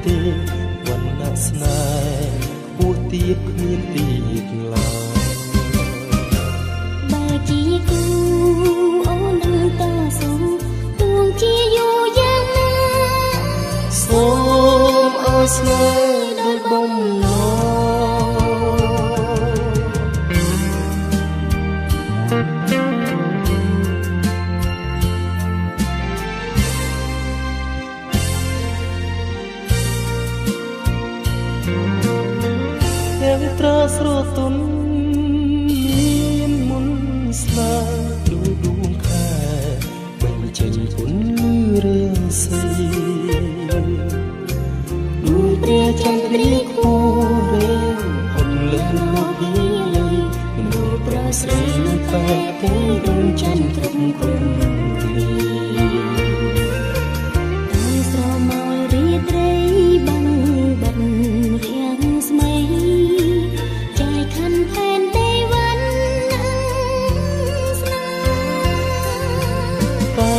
ទេវណ្ណៈស្នេហ៍ខ្ពស់ទាបគ្មានទៀតឡើយបើជាគូអូននឹងតស៊ូទួងជាយូរយ៉ាងណាសូមឲ្យស្នេហ៍ដូចបំណងត្រាស្រទុនមានមុនស្នេហ៍ដូចដួងខែបញ្ចេញពន្លឺរាសីដូចព្រះចន្ទ្រាខ្ពស់រែងផុតលើមកពីលៃមនុស្សប្រុសស្រីលបែកទេដួងចន្ទគ្រប់គ្រប់គ្នាតែស្រមោលរាត្រីបាំងបិទរាងស្មៃផែនទេវណ្ណៈស្នេហ៍តែ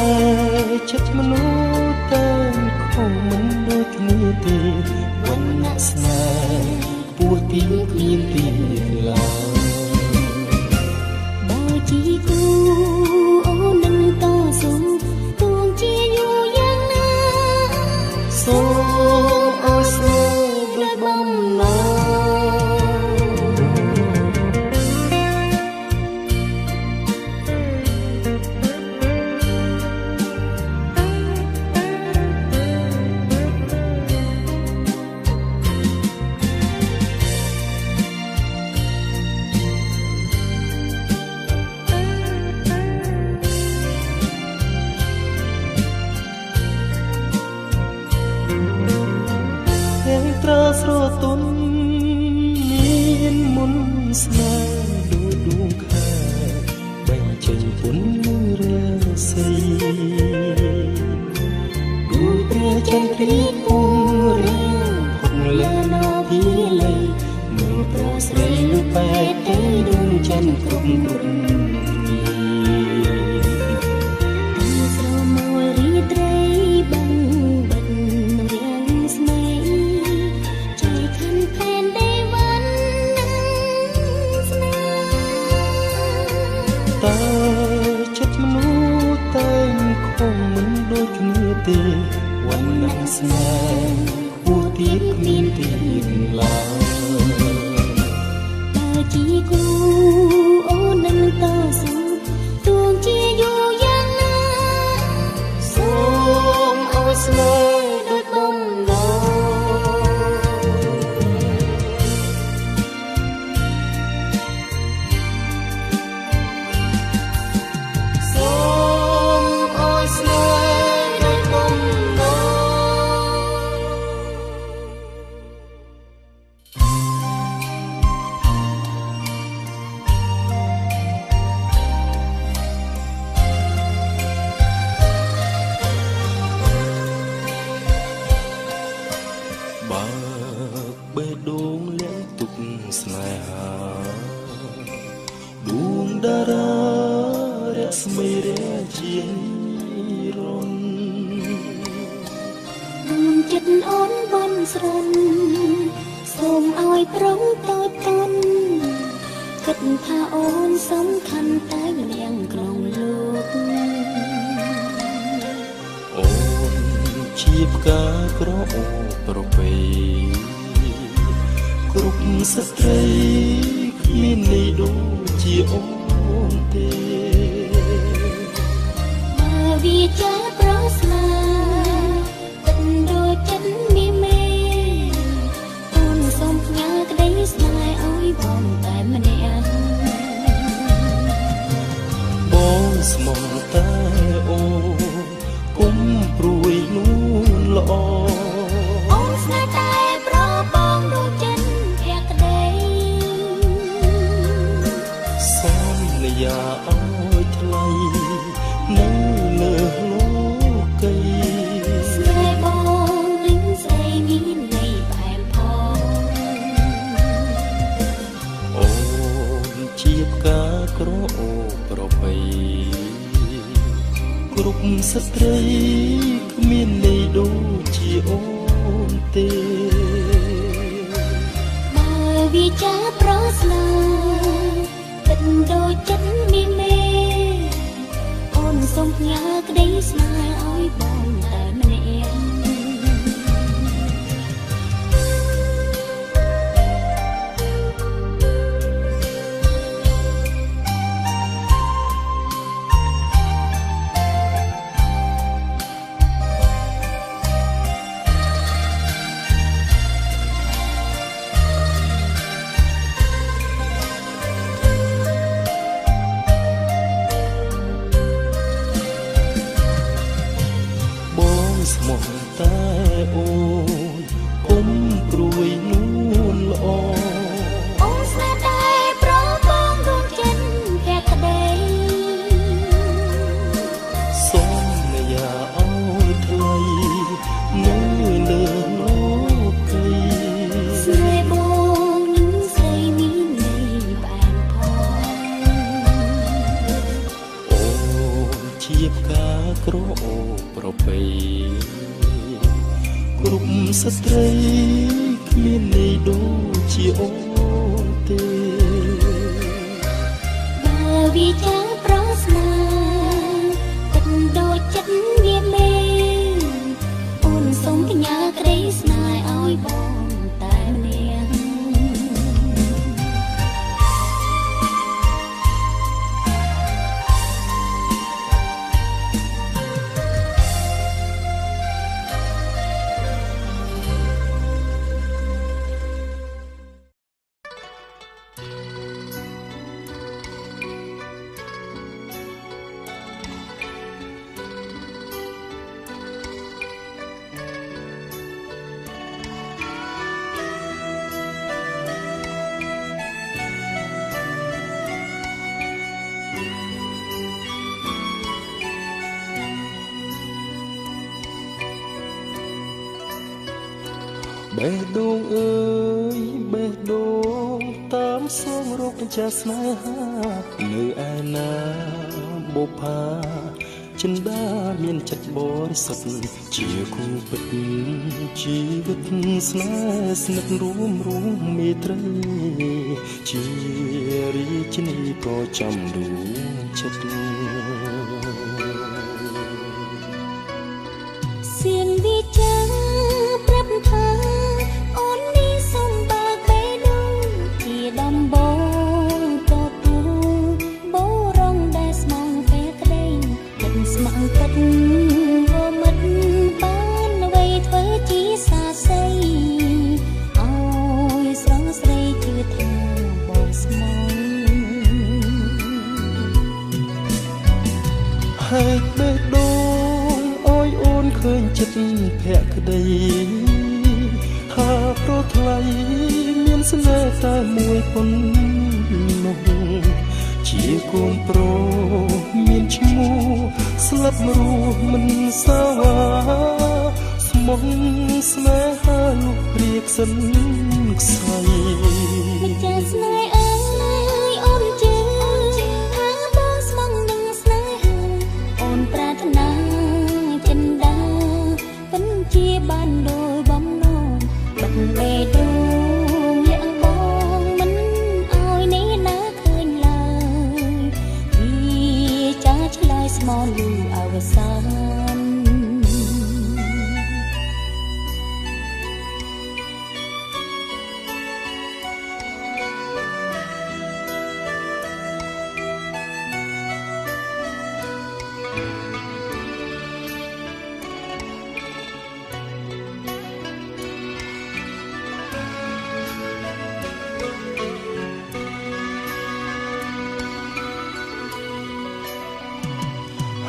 ចិត្តមនុស្សតែខំមិនដូចគ្នាទេវណ្ណៈស្នេហ៍ខ្ពស់ទាបគ្មានទៀតឡើយបើជាគូអូននឹងតស៊ូទួងជាយូរយ៉ាងណាសូមឲ្យស្នេហ៍ដូចបំណងស្រទុនមានមុនស្នេហ៍ដូចដួងខែបញ្ចេញពន្លឺរាសីដូចព្រះចន្ទ្រាគង់រាងផុតលើនភាលៃមើលប្រុសស្រីលុបែកទេដួងចន្ទគ្រប់គ្រប់ស្រមោលរាត្រីបាំងបិទរាងស្មៃផែនទេវណ្ណៈស្នេហ៍តែចិត្តមនុស្សតែងខំមិនដូចគ្នាទេវណ្ណៈស្នេហ៍ខ្ពស់ទាបគ្មានទៀតឡើយបើជាគូអូននឹងតស៊ូទួងជាយូរយ៉ាងណាសូមឲ្យស្នេហ៍ដូចបំណងសូមឲ្យប្រងតូចតាន់គិតថាអូនសំខាន់តែម្នាក់ក្នុងលោកអូនជាផ្កាក្រអូបប្រពៃគ្រប់ស្ត្រីគ្មានន័យដូចជាអូនទេបើវាចាប្រស្នាគិតដូចចិត្តមីមេអូនសូមផ្ញើក្តីស្នេហ៍ឲ្យបងតែម្នាក់បងស្មងតែអូនគុំព្រួយនួនល្អអូនស្នេហ៍តែប្របងដូចចិត្តភក្តីសន្យាឲ្យថ្លៃនៅលើលោកីស្នេហ៍បងនឹងស្រីមានន័យផ្អែមផងអូនជាផ្កាក្រអូបប្រពៃគ្រប់ស្ត្រីគ្មានន័យដូចជាអូន ទេបើវាចាប្រស្នាពិតដូចចិត្តមានមេអូនសូមផ្ញើក្តីស្នេហ៍ឲ្យបងតែម្នាក់ស្មោះតែអូនគុំព្រួយនួនល្អអូនស្នេហ៍តែប្របងដួងចិត្តភក្តីសូមយាឲ្យថ្លៃនៅលើលោកីស្នេហ៍បងនឹងស្រីមានន័យផ្អែមផងអូនជាផ្កាក្រអូបប្រពៃគ្រប់ស្ត្រីគ្មានន័យដូចជាអូនទេបើវាចាប្រស្នាពិតដូចចិត្តវាមេអូនសូមផ្ញើក្តីស្នេហ៍ឲ្យបងតែម្នាក់ បេះដូងអើយបេះដូងតាមសងរកចាស្នេហានៅឯណាបុប្ផាចិន្តាមានចិត្តបរិសុទ្ធជាគូពិតជីវិតស្នេហ៍ស្និទ្ធរួមរួមមេត្រីជារាជនីប្រចាំដួងចិត្តសៀងវិចាប្រាប់ថាអូននេះសូមបើកបេះដូងជាដំបងទទួលបរងដែលស្មងភក្តីចិត្តស្ម័គ្រពិតក៏មិនបានអ្វីធ្វើជាសាសីឲ្យស្រស់ស្រីជឿថាបងស្មងហេតុបេះដូងឲ្យអូនឃើញចិត្តភក្តីថាប្រថ្លៃមានស្នេហ៍តែមួយប៉ុណ្ណោះជាកូនប្រុសមានឈ្មោះស្លាប់រស់មិនសាវ៉ាស្មងស្នេហាលុះព្រៀកសិនខ្សែមិនចាស្នេហ៍អើយអូនជឿថាបងស្មងនឹងស្នេហាអូនប្រាថ្នាចិន្តាពិនជាបានដោយបំណងបាត់បេះដូងលាក់បងមិនឲ្យនេះណាឃើញឡើយពីចាឆ្លើយស្មោលឺអវសាន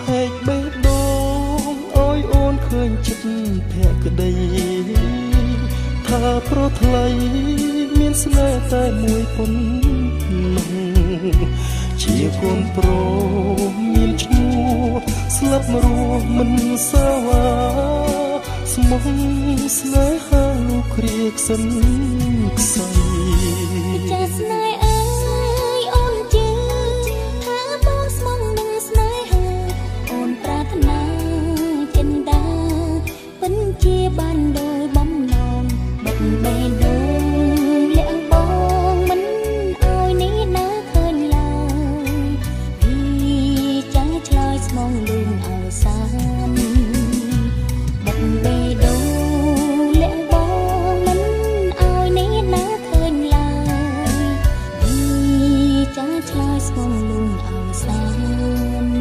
ហែកបេះដូងឲ្យអូនឃើញចិត្តភក្តីថាប្រថ្លៃមានស្នេហ៍តែមួយប៉ុណ្ណោះជាកូនប្រុសមានឈ្មោះស្លាប់រស់មិនសាវ៉ាស្មងស្នេហាលោកគ្រាខ្សិនខ្សែចាស្នេហ៍អើយអូនជឿថាបងស្មងនឹងស្នេហាអូនប្រាថ្នាចិន្តាពិនជាបានដោយបំណង បេះដូងលាក់បងមិនឲ្យនេះណាឃើញឡើយពីចាឆ្លើយស្មងលឿងអោសានបិទបេះដូងលាក់បងមិនឲ្យនេះណាឃើញឡើយពីចាឆ្លើយស្មងលឿងអោសាន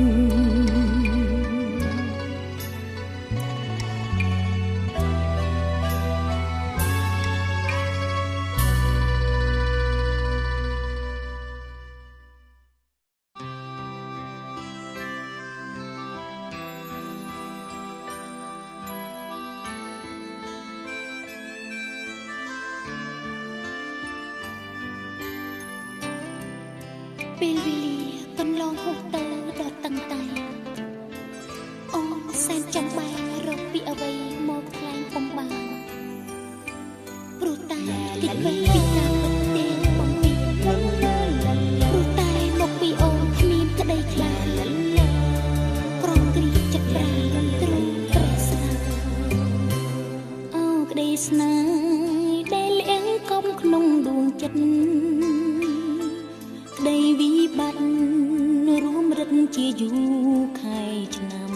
ពេលវេលាកន្លងហួសទៅដល់តឹងតែអូនសែនចាំបែរកពីអ្វីមកថ្លែងពុំបានព្រោះតែគិតវេពីការពិតទេបំពីព្រោះតែមកពីអូនគ្មានក្តីខ្លាចក្រំគ្រីចិត្តប្រាទ្រូងត្រេះស្នាអូក្តីស្នេហ៍ដែលលៀងកុំក្នុងដួងចិត្តក្តីវិបត្តិរួមរិទ្ធជាយូរខែឆ្នាំ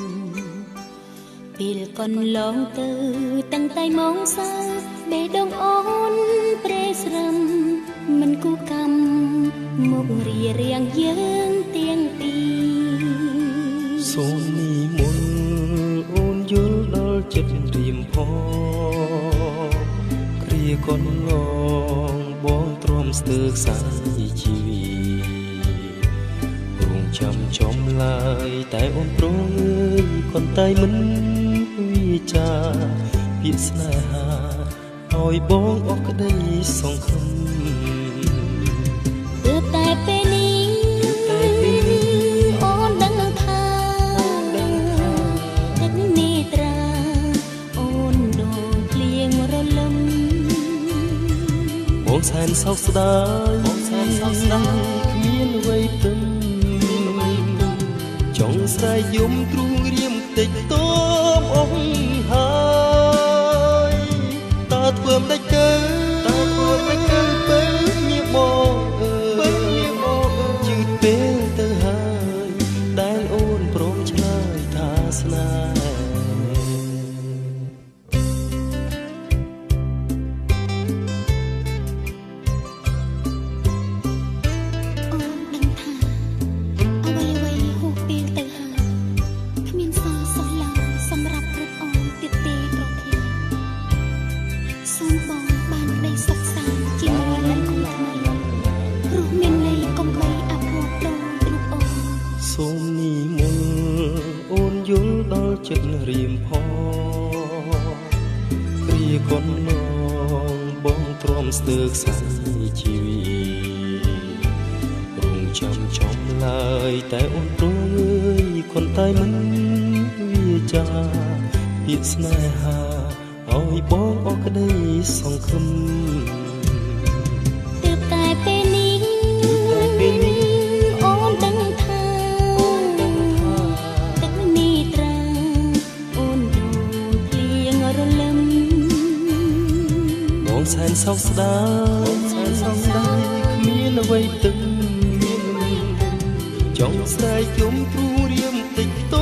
ពេលកន្លងទៅតាំងតែម៉ោងសើបេះដូងអូនប្រេស្រឹមមិនគូកម្មមករារាំងយើងទាំងពីរសូមនិមន្តអូនយល់ដល់ចិត្តរៀមផងគ្រាកន្លងបងទ្រាំស្ទើរខ្សែជីវិតរងចាំចំឡើយតែអូនប្រងអើយគាត់តែមិនវាចាពាក្យស្នេហាឲ្យបងអស់ក្តីសង្ឃឹមទើបតែពេលនេះអូនដឹងថាទឹកនេត្រាអូនដូចភ្លៀងរលឹមបងសែនសោកស្ដាយបងសែនសោកស្ដាយគ្មានអ្វីទឹមចង់ស្រែកយំទ្រូងរៀមតិចតមអស់ហើយតើធ្វើមិនដេចទៅតើធ្វើមិនដេចទៅពេលមានបងអើយយឺតពេលទៅហើយដែលអូនព្រមឆ្លើយថាស្នេហ៍អូនដឹងថាអ្វីៗហួសពេលទៅហើយគ្មានសារសោះឡើយសម្រាប់រូបអូនទៀតទេប្រធានសូមបងបានក្តីសុខសាន្តជាមួយនឹងគូថ្មីព្រោះមានន័យកុំបីអភ័ព្វដូចរូបអូនសូមនិមន្តអូនយល់ដល់ចិត្តរៀមផងគ្រាកន្លងបងទ្រាំស្ទើរខ្សែជីវិតរងចាំចំឡើយតែអូនព្រងអើយគាត់តែមិនវាចាពាក្យស្នេហាឲ្យបងអស់ក្តីសង្ឃឹមទើបតែពេលនេះអូនដឹងថាទឹកនេត្រាអូនដូចភ្លៀងរលឹមបងសែនសោកស្ដាយសែនសោកស្ដាយគ្មានអ្វីទឹមចង់ស្រែកយំទ្រូងរៀមតិចត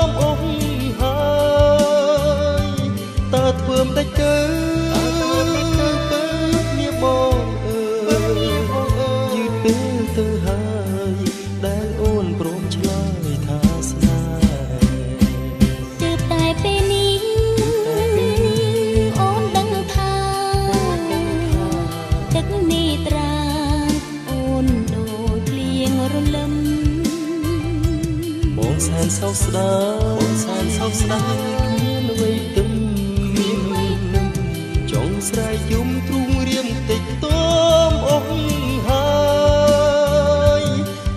មអស់ហើយតើធ្វើមិនដេចទៅពេលមានបងអើយយឺតពេលទៅហើយដែលអូនព្រមឆ្លើយថាស្នេហ៍ទើបតែពេលនេះអូនដឹងថាទឹកនេត្រាអូនដូចភ្លៀងរលឹមបងសែនសោកស្ដាយសែនសោកស្ដាយគ្មានអ្វីទឹមចង់ស្រែកយំទ្រូងរៀមតិចតមអស់ហើយ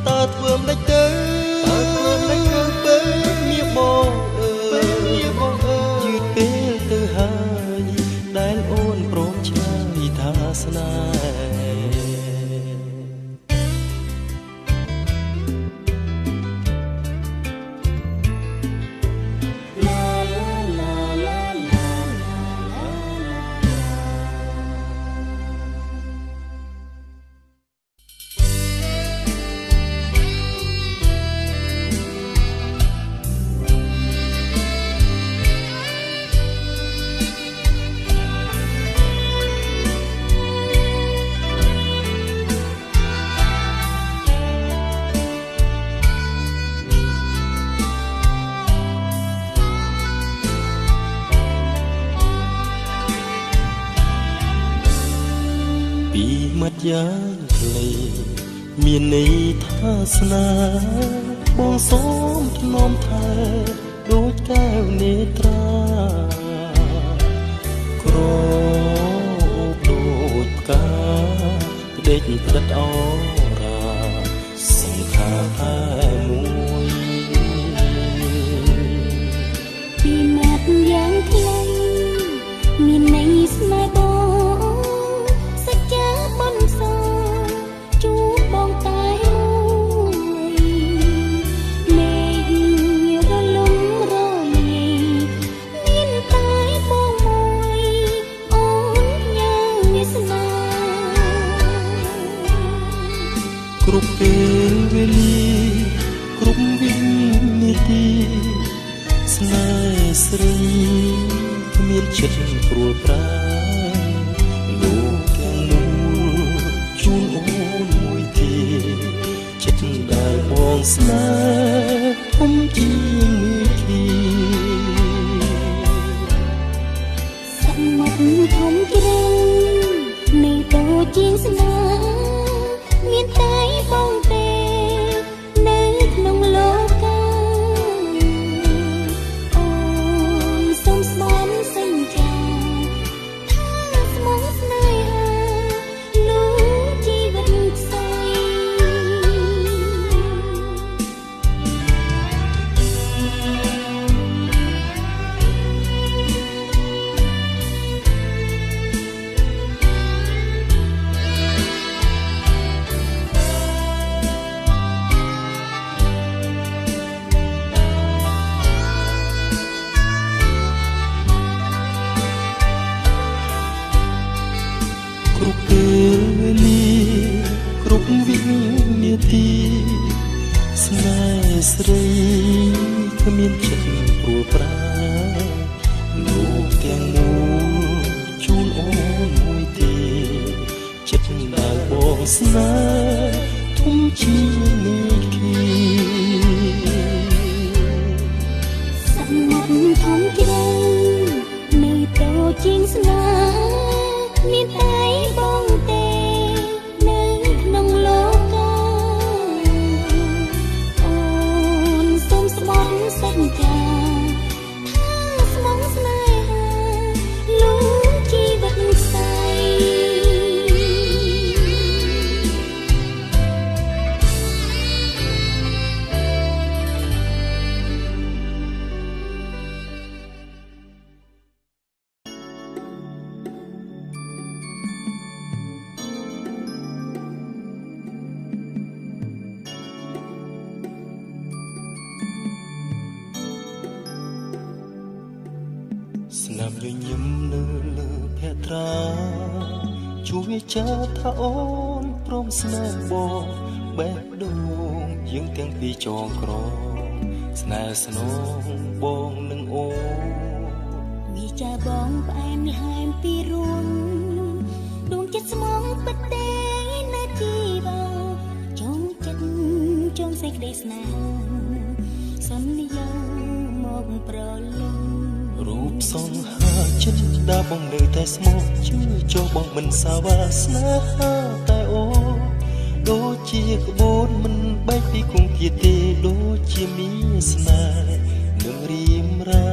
តើធ្វើមិនដេចទៅពេលមានបងអើយយឺតពេលទៅហើយដែលអូនព្រមឆ្លើយថាស្នេហ៍ La la la la la la la. ពីមាត់យ៉ាងខ្លីមានន័យថាស្នេហ៍បងសូមធ្នមថែដូចកែវនេត្រាក្រអូបដូចផ្កាផ្ដេកផ្ដិតអរាសង្ខារតែមួយពីមាត់យ៉ាងខ្លីមានន័យស្នេហ៍បងសច្ចាបនសងជួបបងតែមួយមេឃរលំរលាយមានតែបងមួយអូនញ៉ាំវាសនាគ្រប់ពេលវេលាគ្រប់វិនាទីស្នេហ៍ស្រីគ្មានចិត្តព្រួលប្រាលោកទាំងមូលជូនអូនមួយទេចិត្តដែលបងស្នេហ៍ធំជាងមេឃីសមុទ្រធំជ្រៅនៅតូចជាងស្នេហ៍មានតែបងទេនៅក្នុងលោកកាអូនសូមស្មានសញ្ចាថាស្មងស្នេហាលូជីវិតខ្សែ គ្រប់ពេលវេលាគ្រប់វិនាទីស្នេហ៍ស្រីគ្មានចិត្តព្រួលប្រាលោកទាំងមូលជូនអូនមួយទេចិត្តដែលបងស្នេហ៍ធំជាងមេឃី សមុទ្រធំជ្រៅនៅតូចជាងស្នេហ៍មានតែបងទេនៅក្នុងលោកកាអូនសូមស្បត់សច្ចាថាស្មងស្នេហាលូជីវិតខ្សែ ស្នាមញញឹមនៅលើភក្ត្រាជួយចាថាអូនព្រមស្នេហ៍បងបេះដូងយើងទាំងពីរចងក្រងស្នេហ៍ស្នងបងនឹងអូន វាចាបងផ្អែមល្ហែមពីរួងដួងចិត្តស្មងពិតទេនៅជីវ៉ាចងចិត្តចងសេចក្តីស្នេហាសន្យាមកប្រលឹង រូបសង្ហាចិត្តដាបងនៅតែស្មោះជឿចុះបងមិនសាវ៉ាស្នេហាតែអូនដូចជាក្បូនមិនបែកពីគង្គាទេដូចជាមានស្នេហ៍នឹងរៀមរា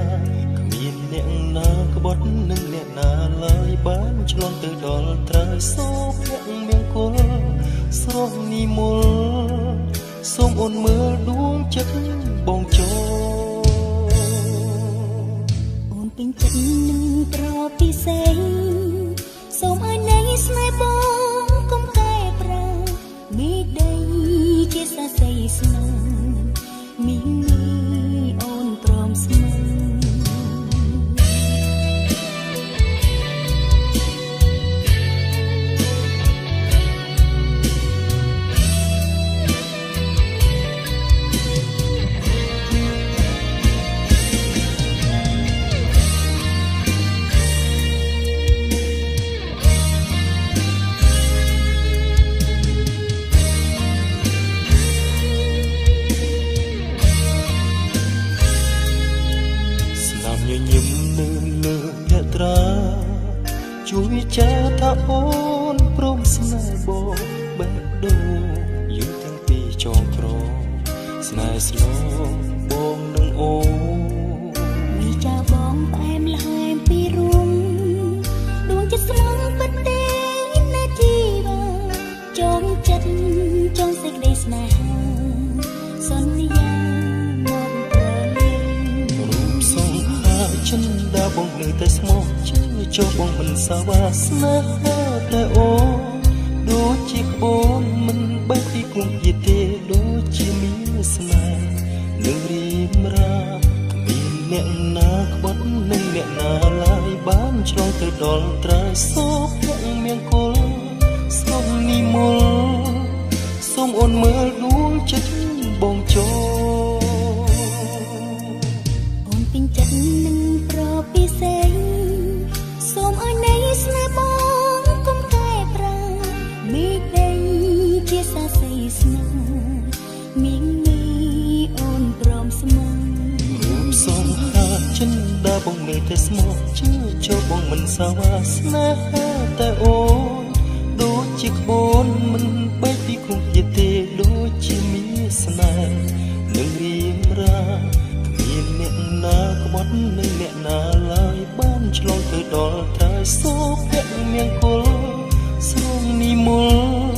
គ្មានអ្នកណាក្បត់នឹងអ្នកណាឡើយបានឆ្លងទៅដល់ត្រើយសូភមង្គលស្រស់និមលសូមអូនមើលដួងចិត្តបងចូល អូនពេញចិត្តនឹងប្រពិសេសសូមឲ្យនៃស្នេហ៍បងកុំកែប្រែមេដីជាសាសីស្នេហ៍មានអូនព្រមស្នេហ៍ គ ជួយចាថាអូនព្រមស្នេហ៍បងបេះដូងយូរទាំងពីរចងក្រងស្នេហ៍ស្លងបងនឹងអូនវិចាបងផ្អែមល្ហែមពីរួងដួងចិត្តស្មងពិតទេណាជីវ៉ាចងចិត្តចងសេចក្តីស្នេហាសន្យាមកប្រលឹងរូបសង្ខាចិនដាបងនៅតែស្មោះជឿចុះបងមិនសាវាស្នេហាតែអូនដូចជាក្បូនមិនបែកពីគង់ជាទេដូចជាមានស្នេហ៍នឹងរៀមរាគ្មានអ្នកណាក្បត់នឹងអ្នកណាឡើយបានឆ្លងទៅដល់ត្រើយសូភមង្គលសូមនិមលសូមអូនមើលដួងចិត្តបងចូលអូនពេញចិត្តនឹងប្រពិសេសសូមឲ្យនៃស្នេហ៍បងកុំកែប្រែមេឃដេញជាសាសីស្នេហ៍មីងមីអូនព្រមស្មងរូបសង្ហាចិនដាបងនៅតែស្មោះជឿចុះបងមិនសាវាស្នេហាតែអូនដូចជាក្បូនមិនបែកពីគង់ជាទេដូចជាមានស្នេហ៍នឹងរៀមរាគ្មានអ្នកណាក្បត់នឹងអ្នកណាឡើយបានឆ្លងទៅដល់ត្រើយសូភមង្គលសូមនិមល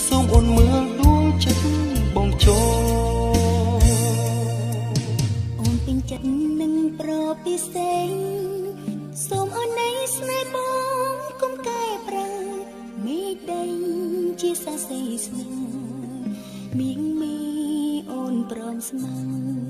សូមអូនមើលដួងចិត្តបងចូលអូនពេញចិត្តនឹងប្រពិសេសសូមអូននៃស្នេហ៍បងកុំកែប្រែមេឃដេញជាសាសីស្នេហ៍មីងមីអូនព្រមស្មង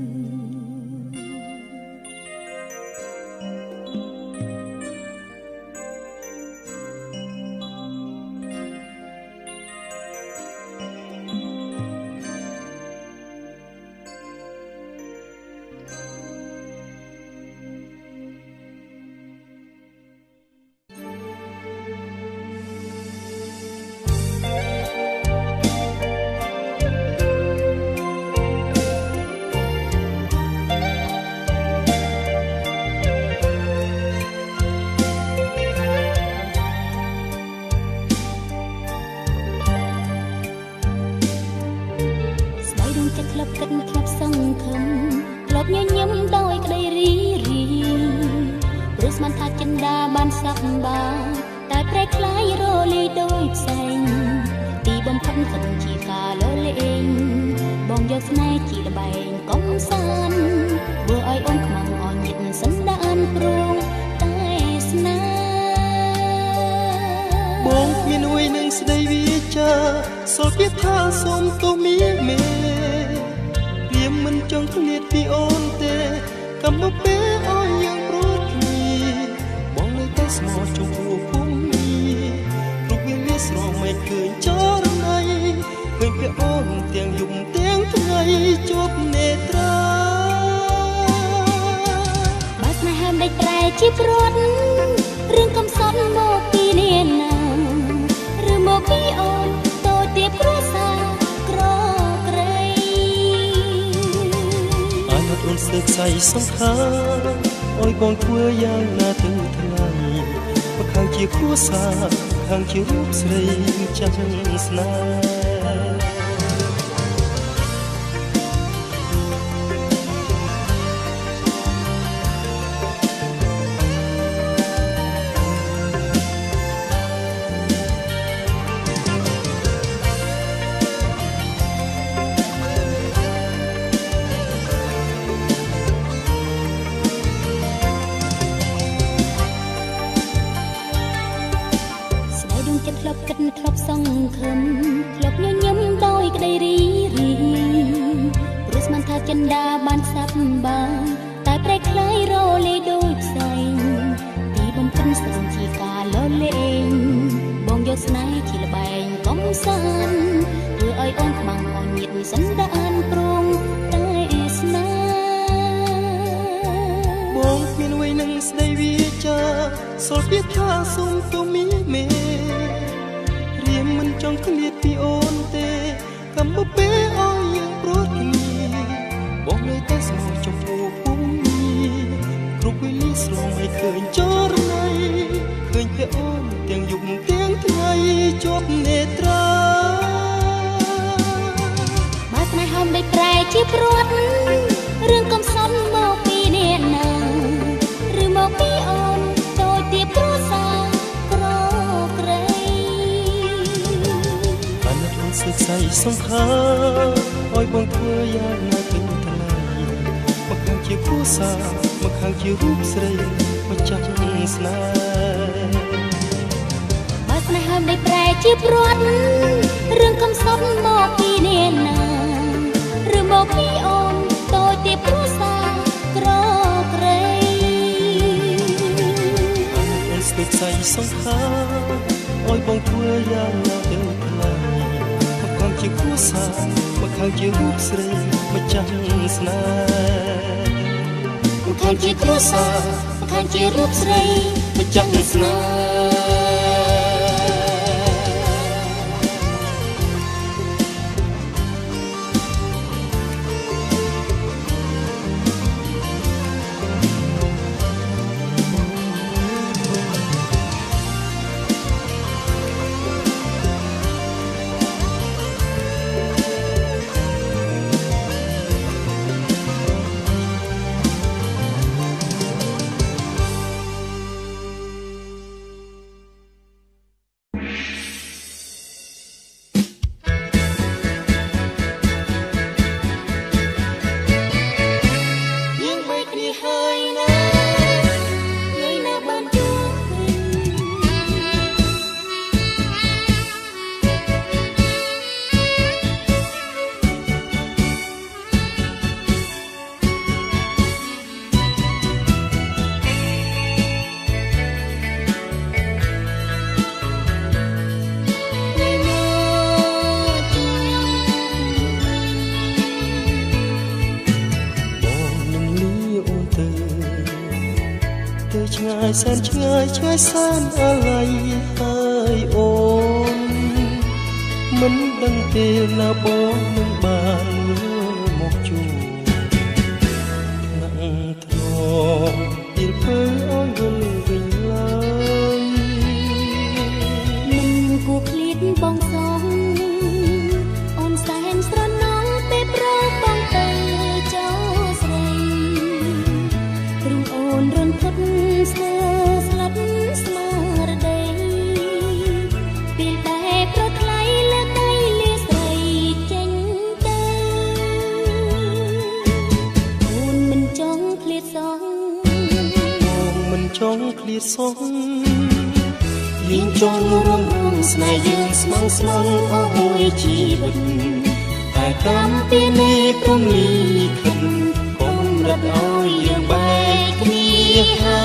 សង្ខាអើយបងធ្វើយ៉ាងណាទៅថ្លៃបើខាងជាគ្រួសារខាងជារូបស្រីចាំស្នេហ៍ ព្រាត់រឿងកំសត់មកពីអ្នកណាឬមកពីអូនតូចទៀបគ្រួសារក្រក្រៃអាណិតអូនសើខ្សៃសង្ខាឲ្យបងធ្វើយ៉ាងណាទៅថ្លៃមកខាងជាគ្រួសារមកខាងជារូបស្រីម្ចាស់ស្នេហ៍បើស្នេហាមិនប្រែជាព្រាត់រឿងកំសត់មកពីអ្នកណាឬមកពីអូនតូចទៀបគ្រួសារក្រក្រៃអូនស្ទើរខ្សៃសង្ខាឲ្យបងធ្វើយ៉ាងណាទៅថ្លៃមកខាងជាគ្រួសារមកខាងជារូបស្រីម្ចាស់ស្នេហ៍មកខាងជាគ្រួសារមកខាងជារូបស្រីម្ចាស់ស្នេហ៍ឆ្ងាយសែនឆ្ងាយឆ្ងាយសែនអាល័យហើយអូនមិនដឹងពេលណាបងនឹងបានវិលមកជួបថ្នាក់ថ្នមពីលពើឲ្យវិលវិញឡើយមិនគួរឃ្លាតបងសងអូនសែនស្រណងពេលប្របងទៅចោលស្រីទ្រុងអូនរន្ធត់ស្ទើស្លុតស្មារតីពេលតែប្រថ្លៃលើកដៃលាស្រីចេញទៅអូនមិនចង់ឃ្លាតសងអូនមិនចង់ឃ្លាតសងយើងចង់រួមរួមស្នេហ៍យើងស្មងស្មងអស់មួយជីវិតតែកម្មពីនេះព្រមលិខិតកុំរត់ឲ្យយើងបែកគ្នាហើ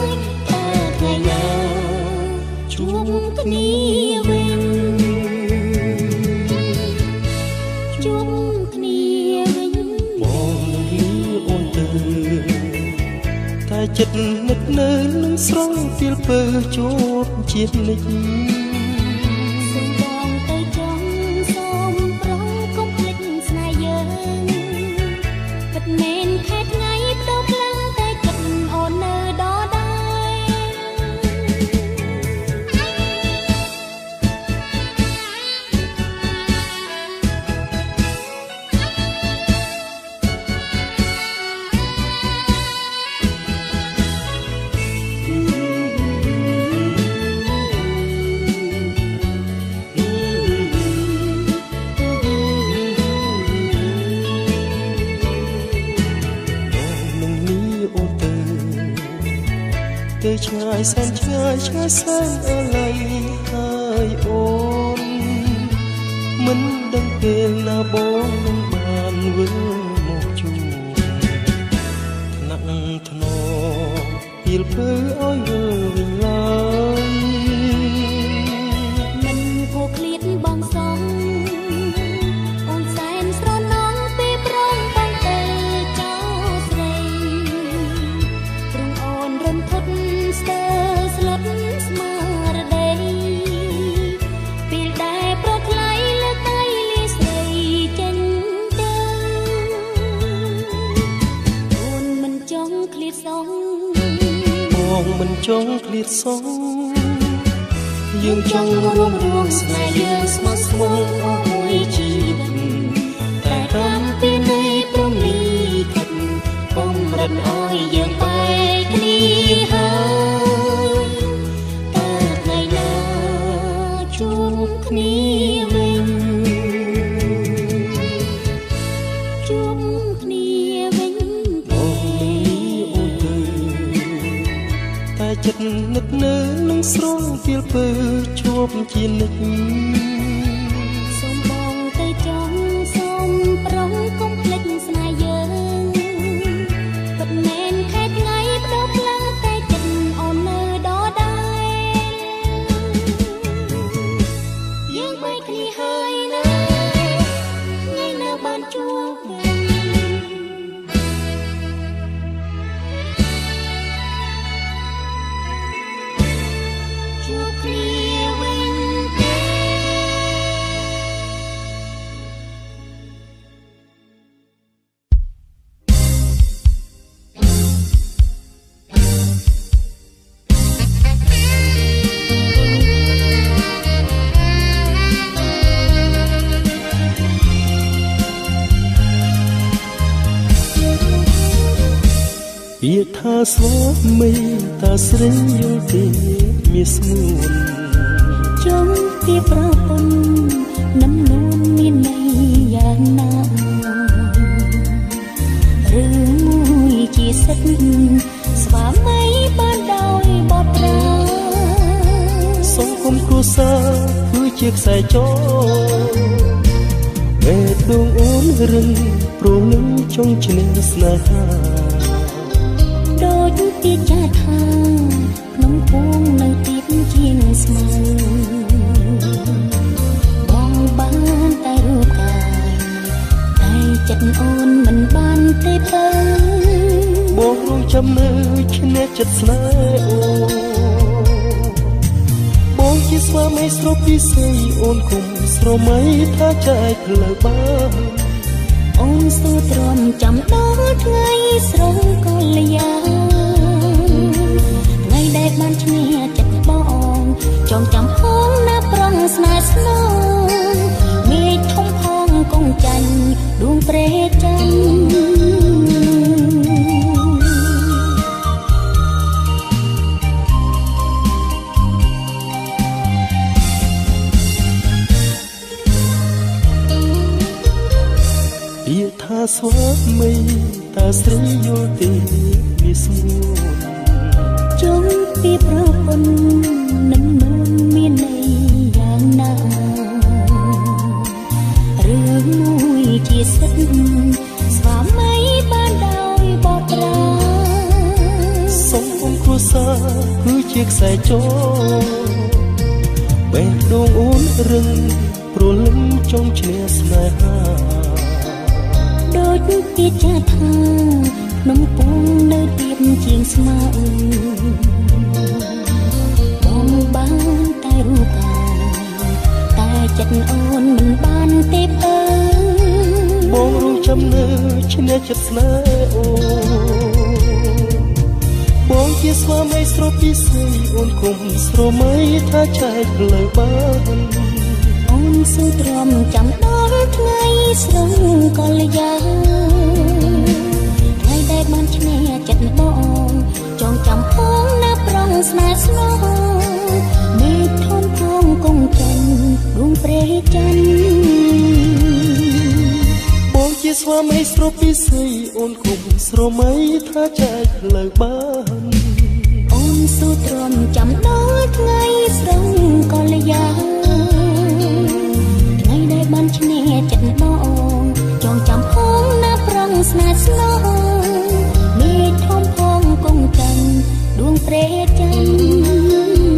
យតើថ្ងៃណាជួបគ្នាវិញជួបគ្នាវិញបងលឺអូនទៅតែចិត្តនឹកនៅនឹងស្រង់ពីលពើជួបជានិច្ចសូមបងទៅចង់សូមប្រងកុំភ្លេចស្នេហ៍យើងពិតមែនខែថ្ងៃបដូរភ្លើងតែចិត្តអូននៅដដែល ទៅឆ្ងាយសែនឆ្ងាយឆ្ងាយសែនអាល័យហើយអូនមិនដឹងពេលណាបងនឹងបានវិលមកជួបថ្នាក់ថ្នមពីលពើឲ្យវិលវិញឡើយមិនគួរឃ្លាតបងសងអូនសែនស្រណងពេលប្រងបងទៅចោលស្រីទ្រុងអូនរន្ធត់ស្ទើស្លុតស្មារតីពេលដែលប្រថ្លៃលើកដៃលាស្រីចេញទៅអូនមិនចង់ឃ្លាតសងបងមិនចង់ឃ្លាតសងយើងចង់រួមរួមស្នេហ៍យើងស្មោះស្មងអស់មួយជីវិតតែតា រិតឲ្យយើងបែកគ្នាហើយតើថ្ងៃណាជួបគ្នាវិញជួបគ្នាវិញបងអូនទៅតែចិត្តនឹកនៅនឹងស្រងពីលពើជួបជានិច្ចសូមបងទៅចង់សូមប្រងកុំភ្លេចស្នេហ៍យើងពិតមែនខែថ្ងៃបដូរផ្លូវតែចិត្តអូននៅដដែលយើងបែកគ្នាហើយណាថ្ងៃណាបានជួបវិញជួបគ្នាវិញទេ ពាក្យថាស្វាមីតើស្រីយល់ទេមានស្ងួនចង់ពីប្រពន្ធនឹមនួនមានន័យយ៉ាងណាឬមួយជាសិទ្ធិស្វាមីបានដោយបត្រាសង្គមគ្រួសារគឺជាខ្សែចងបេះដូងអូនរឹងព្រលឹងចង់ឈ្នះស្នេហាដូចពីចាថាក្នុងពងនៅទៀបជាងស្មៅបងបានតែរូបកាយតែចិត្តអូនមិនបានទេពើបងរងចាំនៅឈ្នះចិត្តស្នេហ៍អូនបងជាស្វាមីស្រូបពិសេសអូនគុំស្រមៃថាចែកផ្លូវបានអូនស៊ូទ្រាំចាំដល់ថ្ងៃស្រងកល្យាថ្ងៃដែលបានឈ្នះចិត្តបងចងចាំផងណាប្រងស្នេហ៍ស្នងមេឃធំផងកងច័ន្ទដួងព្រេច័ន្ទ ពាក្យថាស្វាមីតើស្រីយល់ទេមានស្ងួនចង់ពីប្រពន្ធនឹមនួនមានន័យយ៉ាងណារឿងមួយជាសិទ្ធិស្វាមីបានដោយបត្រាសង្គមគ្រួសារគឺជាខ្សែចងបេះដូងអូនរឹងព្រលឹងចង់ឈ្នះស្នេហា ដូចពីចាថាភ្នំពងនៅទៀបជាងស្មៅបងបានតែរូបកាយតែចិត្តអូនមិនបានទេពើ បងរងចាំនៅឈ្នះចិត្តស្នេហ៍អូនបងជាស្វាមីស្រូបពិសេសអូនគុំស្រមៃថាចែកផ្លូវបាន អូនស៊ូទ្រាំចាំដល់ថ្ងៃស្រងកល្យាថ្ងៃដែលបានឈ្នះចិត្តបងចងចាំផងណាប្រងស្នេហ៍ស្នងមេឃធំផងកងច័ន្ទដួងព្រេច័ន្ទ បងជាស្វាមីស្រូបពិសេសអូនគុំស្រមៃថាចែកផ្លូវបាន អូនស៊ូទ្រាំចាំដល់ថ្ងៃស្រងកល្យាថ្ងៃដែលបានឈ្នះចិត្តបងចងចាំផងណាប្រងស្នេហ៍ស្នងមេឃធំផងកងច័ន្ទដួងព្រេច័ន្ទ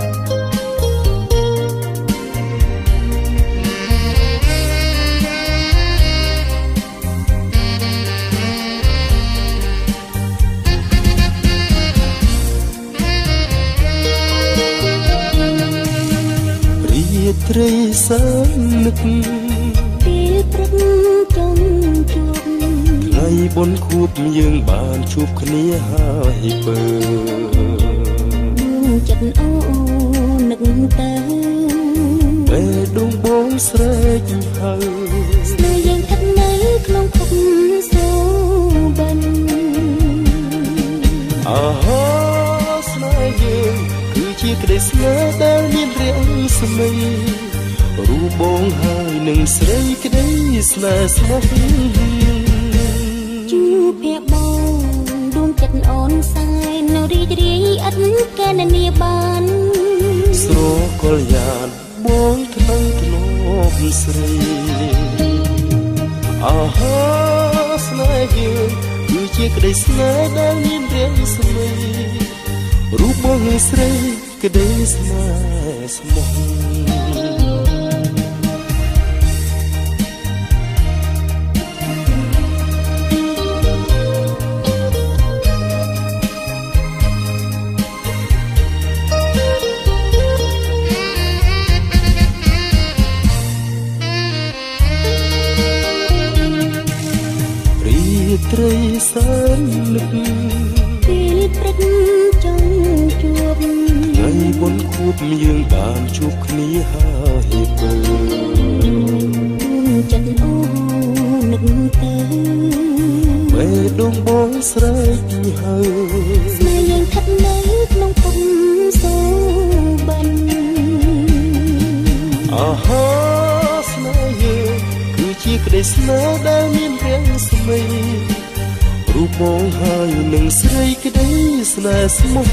ព ត្រីសែននឹកពេលព្រឹកចង់ជួបថ្ងៃបុណ្យខួបយើងបានជួបគ្នាហើយពើចិត្តអូនឹកទៅពេលដងបងស្រែកហៅស្នេហ៍យើងស្ថិតនៅក្នុងភពសូបិនអហោស្នេហ៍យើងគឺជាក្តីស្នេហ៍ដែលមានរាងស្មីរូបបងហើយនឹងស្រីក្តីស្នេហ៍ស្មោះជួបភ័ក្របងដួងចិត្តអូនសែននៅរីករាយឥតកណនាបានស្រកលយ៉ានបងថ្នាំធ្នមស្រីអហោស្នេហ៍យើងគឺជាក្តីស្នេហ៍ដែលមានរាងស្មីរូបបងស្រីក្តីស្នេហ៍ស្មោះត្រីសែននឹកពេលព្រឹកចង់ជួបថ្ងៃបុណ្យខួបយើងបានជួបគ្នាហើយពើចិត្តអូនឹកទៅពេលដងបងស្រែកហៅស្នេហ៍យើងស្ថិតនៅក្នុងភពសូបិនអហោស្នេហ៍យើងគឺជាក្តីស្នេហ៍ដែលមានរាងស្មីរូបបងហើយនឹងស្រីក្តីស្នេហ៍ស្មោះ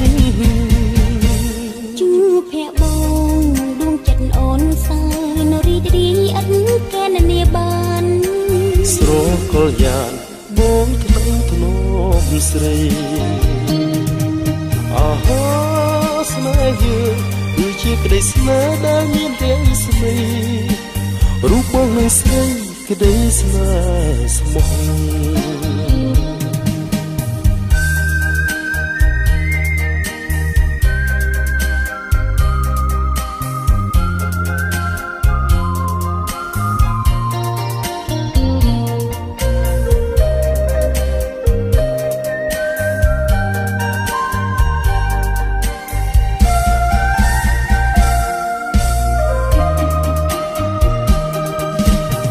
ជួបភ័ក្របងដួងចិត្តអូនសែនរីករាយឥតកណនាបានស្រកលយ៉ានបងថ្នាំធ្នមស្រីអហោស្នេហ៍យើងគឺជាក្តីស្នេហ៍ដែលមានរាងស្មីរូបបងនឹងស្រីក្តីស្នេហ៍ស្មោះ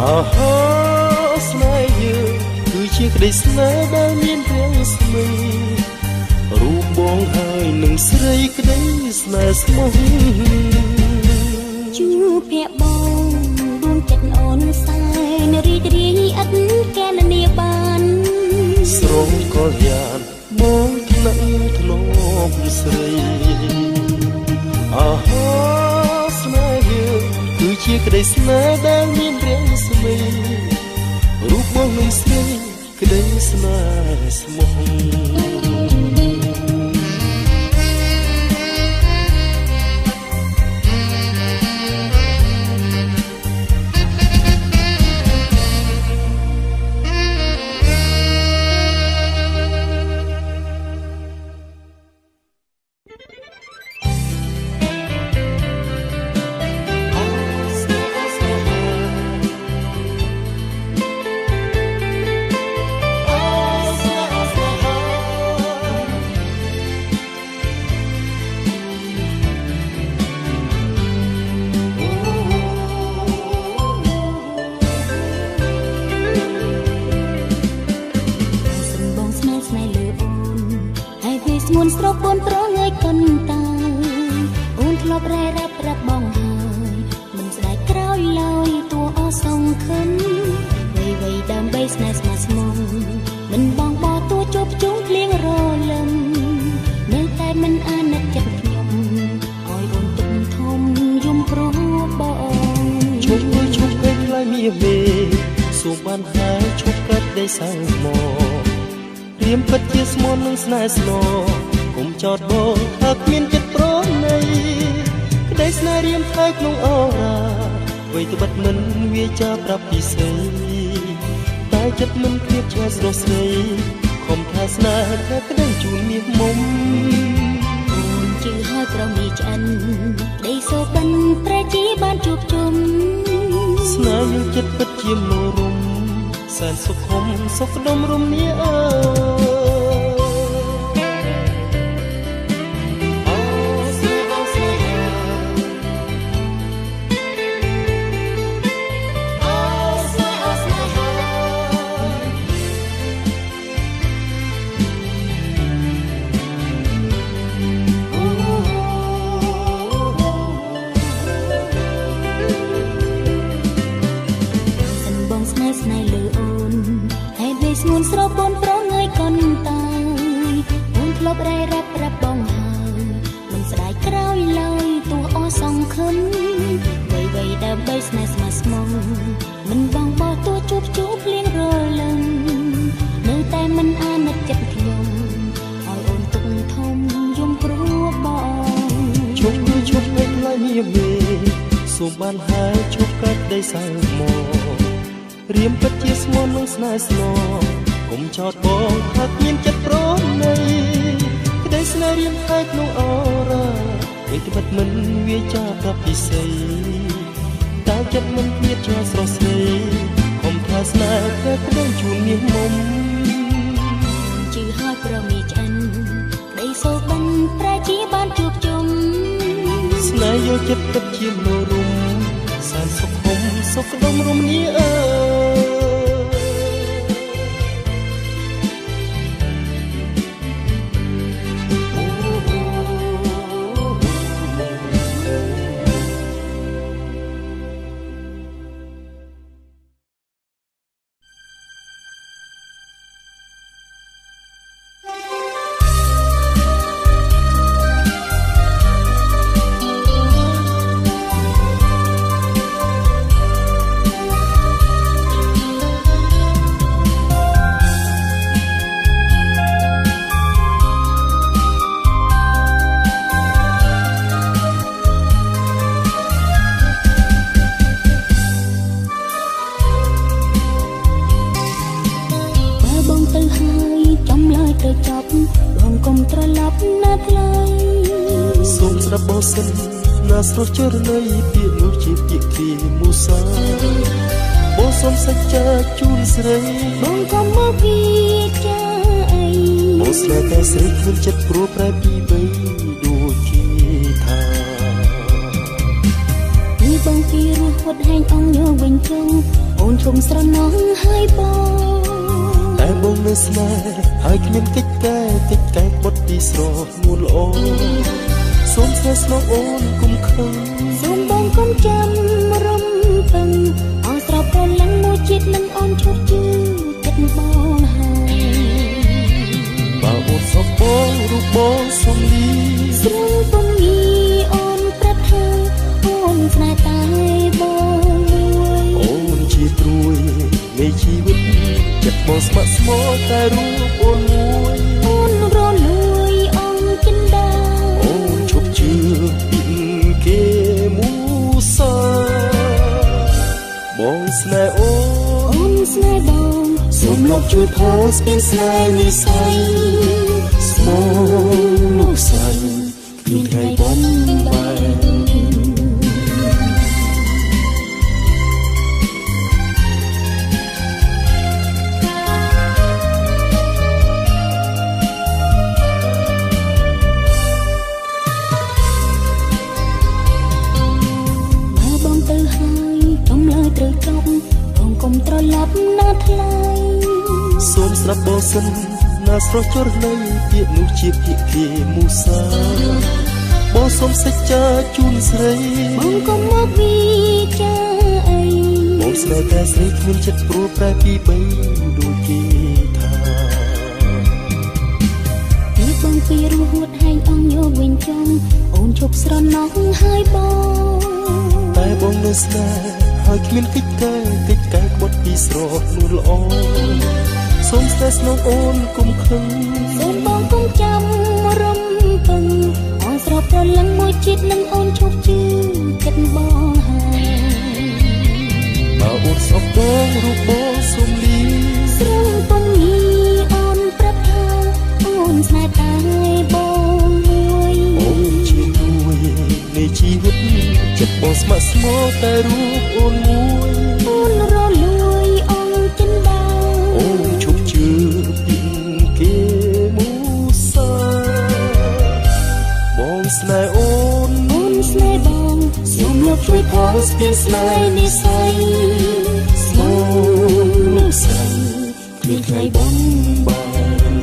អហោស្នេហ៍យើងគឺជាក្តីស្នេហ៍ដែលមានរាងស្មីរូបបងហើយនឹងស្រីក្តីស្នេហ៍ស្មោះជួបភ័ក្របងដួងចិត្តអូនសែនរីករាយឥតកណនាបានស្រកលយ៉ានបងថ្នាក់ធ្នមស្រីអហោស្នេហ៍យើងគឺជាក្តីស្នេហ៍ដែលមានរាងស្មីរូបបងនឹងស្រីក្តីស្នេហ៍ស្មោះ ស្រពូនប្រងើយកន្តើអូនធ្លាប់រ៉ែរាប់ប្រាប់បងហើយមិនស្ដាយក្រោយឡើយតួអសង្ឃឹមវៃវៃដើម្បីស្នេហ៍ស្មាស្មងមិនបងបតួជប់ជុំភ្លៀងរលឹមនៅតែមិនអាណិតចិត្តខ្ញុំឲ្យអូនទុំធំយំព្រោះបងឈប់អើយឈប់ពេកថ្លៃមាមេសូមបានហើយឈប់កាត់ដីសៅមករៀមពិតជាស្មន់នឹងស្នេហ៍ស្នងគុំចោតបងថាគ្មានចិត្តប្រណីក្តីស្នេហ៍រៀមថៃក្នុងអរ៉ាអ្វីត្បិតមិនវាចាប្រាប់ពីស្រីតែចិត្តមិនឃ្លាតឆ្ងាយស្រស់ស្រីខំថាស្នេហ៍ថាក្តីជូនមាសមុំអូនជឿហើយប្រមីឆ្អិនក្តីសូបិនប្រែជា បានជួបជុំស្នេហ៍យើងចិត្តពិតជាមនោរម្យសែនសុខុមសុខដុមរមនាអើ ស្ងួនស្រពូនប្រងើយកុនតើអូនធ្លាប់រ៉ៃរាប់ប្រាប់បងហើយមិនស្ដាយក្រោយឡើយទោះអសង្ឃឹមវៃដើម្បីស្នេហ៍ស្មាស្មងមិនបងបោះទោះជួបជួបភ្លៀងរលឹមនៅតែមិនអាណិតចិត្តខ្ញុំឲ្យអូនទុកធំយំព្រោះបងឈប់គឺឈប់ពេលថ្លៃមីមេសូមបានហើយឈប់កាត់ដីសើមករៀមពិតជាស្មន់នឹងស្នេហ៍ស្នងកុំចោតបងថាគ្មានចិត្តប្រណីក្តីស្នេហ៍រៀមហើយក្នុងអរ៉ាវិទ្បិតមិនវាចាប្រាប់ពិសីតែចិត្តមិនឃ្លាតឆ្លស្រស់ស្រីខំថាស្នេហ៍តែក្តីជូនមាសមុំជឿហើយប្រមីឆ្អិនក្តីសូបិនប្រែជាបានជួបជុំស្នេហ៍យកចិត្តពិតជាមនោរម្យសែនសុខុមសុខដុមរមនាអើ ណាស្រស់ចរណីពាក្យនោះជាពាក្យគេមូសាបងសូមសច្ចាជូនស្រីបងកុំមកវាចាអីបងស្នេហ៍តែស្រីគ្មានចិត្តព្រោះប្រែពីបីដូចគេថាពីបងពីរស់ហត់ហែងអងយកវិញចង់អូនធំស្រណងហើយបងតែបងនៅស្នេហ៍ហើយគ្មានកិច្ចកែកិច្ចកែបុតពីស្រស់នួនល្អសូមស្នេហ៍ស្នងអូនគុំខឹងសូមបងគុំចាំរំពឹងអោស្រប្រលឹងមួយជាតិនឹងអូនឈប់ជឿចិត្តបងហើយបើអូនសពបងរូបបងសូមលីស្រួលពុំងាអូនប្រាប់ថាអូនស្នេហ៍តែបងមួយអូនជាត្រួយនៃជីវិតចិត្តបងស្ម័គ្រស្មោះតែរូបអូនមួយអូនរលួយអង្គចិន្តាអូនឈប់ជឿពីគេមូសាបងស្នេហ៍អូនអូនស្នេហ៍បងសូមលោកជួយផងស្ពានស្នេហ៍និស័យស្មោលោកស័យគ្មានថ្ងៃបំបែក កុំត្រឡប់ណាថ្លៃសូមស្រាប់បងសិនណាស្រស់ចរណីពាក្យនោះជាពាក្យគេមូសាបងសូមសច្ចាជូនស្រីបងកុំមកវាចាអីបងស្នេហ៍តែស្រីគ្មានចិត្តព្រោះប្រែពីបីដូចគេថាពីបងពីរស់ហួតហែងអងយកវិញចង់អូនឈប់ស្រណោះហើយបងតែបងនៅស្នេហ៍ហើយគ្មានកិច្ចកែកិច្ចកែក្បត់ពីស្រស់នួនល្អសូមស្នេហ៍ស្នងអូនគុំខឹងសូមបងគុំចាំរំពឹងអូនស្រប្រលឹងមួយជាតិនឹងអូនឈប់ជឿចិត្តបងហើយបើអូនស្អប់បងរូបបងសូមលីស្រួលពុំងាអូនប្រាប់ថាអូនស្នេហ៍តែបងមួយអូនជាមួយនៃជីវិតចិត្ត បងស្ម័គ្រស្មោះតែរូបអូនមួយអូនរលួយអង្គចិនដាអូនឈប់ជឿពីគេមូសាបងស្នេហ៍អូនអូនស្នេហ៍បងសូមលោកជួយផងស្ពានស្នេហ៍និស័យស្មោះលោកស្រីគ្មានថ្ងៃបងបាន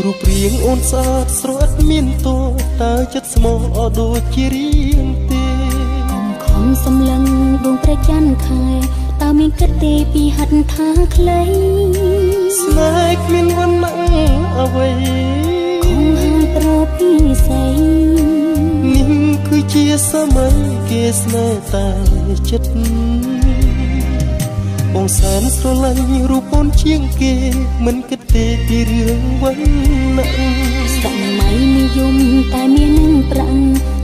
រូបរាងអូនស្អាតស្រអិតមានតោតើចិត្តស្មោះអត់ដូចជារៀងទេខំសម្លឹងដួងព្រះច័ន្ទខែតើមានគិតទេពីហិតថាខ្លីស្នេហ៍គ្មានវណ្ណៈអ្វីខំហើយប្រពីស័យនេះគឺជាសម័យគេស្នេហ៍តែចិត្តបងសែនស្រឡាញ់រូបអូន ជាងគេមិនគិតទេពីរឿងវណ្ណៈសម័យនិយមតែមាននឹងប្រាក់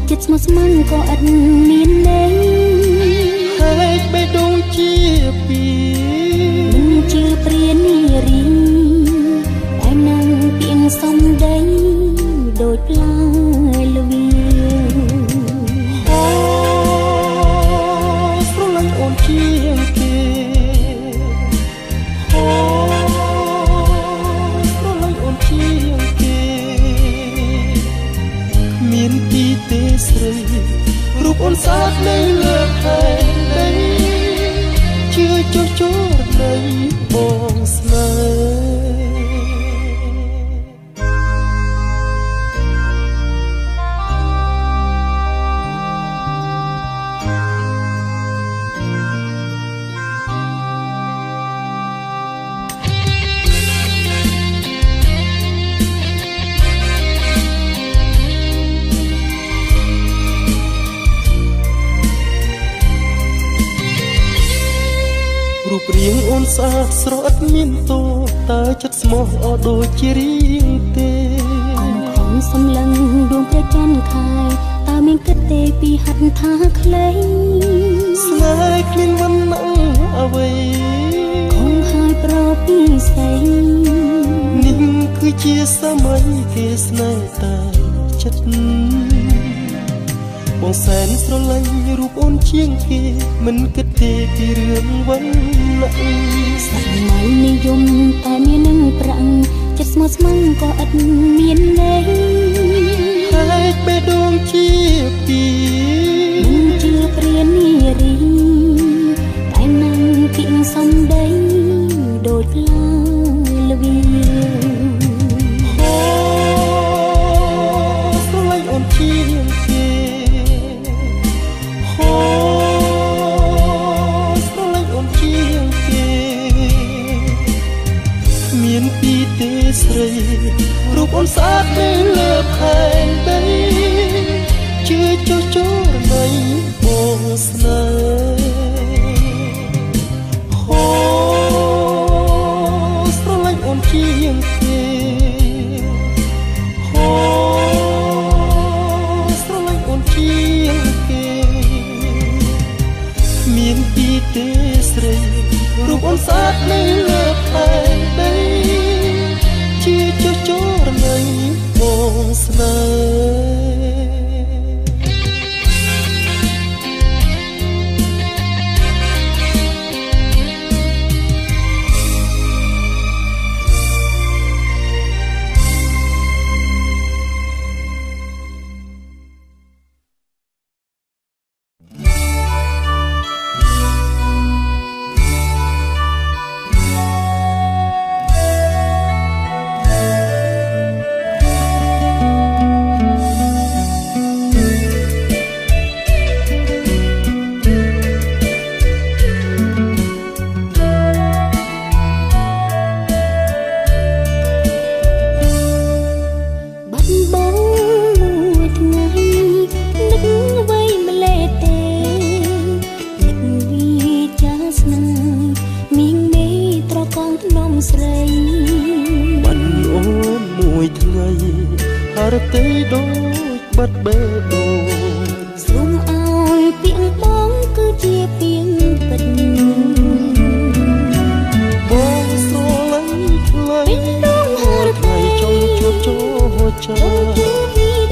ចិត្តស្មោះស្ម័គ្រក៏ឥតមានន័យហែកបេះដូងជាពីមិនជឿព្រានារីតែនឹងពីងសំដីដូចផ្លែល្វីអូស្រឡាញ់អូនជាងគេអូស្រឡាញ់អូនជាងគេគ្មានទីទេស្រីរូបអូនស្អាតនៅលើផែនដីជឿចុះចរណៃបងស្នេហ៍រូបរាងអូនស្អាតស្រអត់មានតោតើចិត្តស្មោះអត់ដូចជារៀងទេកុំខំសំឡឹងដួងព្រះច័ន្ទខែតើមានគិតទេពីហត្ថថាខ្លីស្នេហ៍គ្មានវណ្ណៈអ្វីខំហើយប្រពីសែងនេះគឺជាសម័យគេស្នេហ៍តែចិត្តបងសែនស្រឡាញ់រូបអូនជាងគេមិនគិតទេពីរឿងវណ្ណៈសម័យនិយមតែមាននឹងប្រាក់ចិត្តស្មោះស្ម័គ្រក៏ឥតមានន័យហែកបេះដូងជាពីមិនជឿព្រានារីតែនឹងពីងសំដីដូចផ្លែល្វីអូស្រឡាញ់អូនជាងគេអូស្រឡាញ់អូនជាងគេគ្មានពីទេស្រីរូបអូនស្អាតនៅលើផែនដីជឿចុះចរណៃបងស្នេហ៍អូស្រឡាញ់អូនជាងគេអូស្រឡាញ់អូនជាងគេមានពីទេស្រីរូបអូនស្អាតនៅលើផែនដីជឿចុះចរណៃបងស្នេហ៍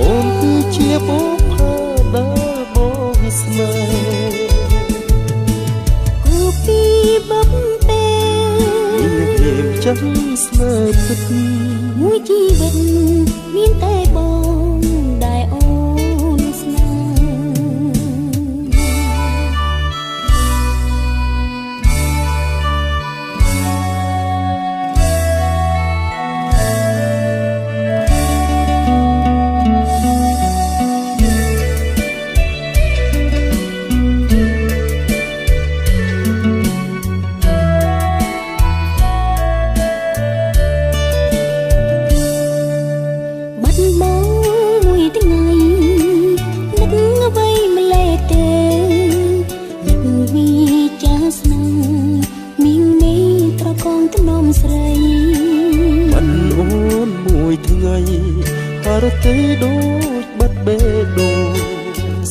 អូនគឺជាបុប្ផាដែលបងស្នេហ៍គូពីបបពេល រៀបចាំស្នេហ៍ពិតមួយជីវិតមានតែបងដែលអូនស្នេហ៍បាត់បង រតីដូចបាត់បេះដូង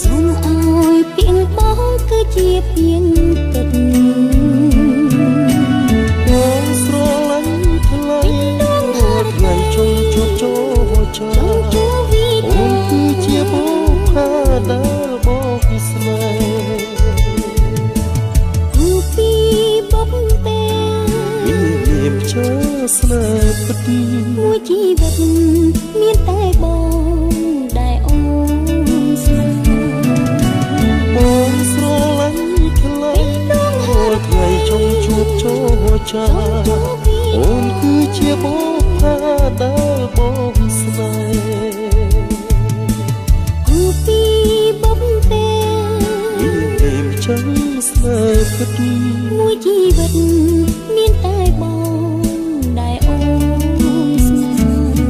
សូមឲ្យពីងបងគឺជាពីងទឹកបងស្រឡាញ់ថ្លៃរាល់ថ្ងៃចង់ជួបចរចាអូនគឺជាបុប្ផាដែលបងស្នេហ៍គូពីបុកពេមានចាស្នេហ៍ពិតមួយជីវិតមានតែបងដែលអូនស្នេហ៍បងស្រឡាញ់ថ្លៃរាល់ថ្ងៃចង់ជួបចរចាអូនគឺជាបុប្ផាដែលបងស្នេហ៍គូពីបុកពេមានចាំស្នេហ៍ពិតមួយជីវិតមានតែបងដែលអូនស្នេហ៍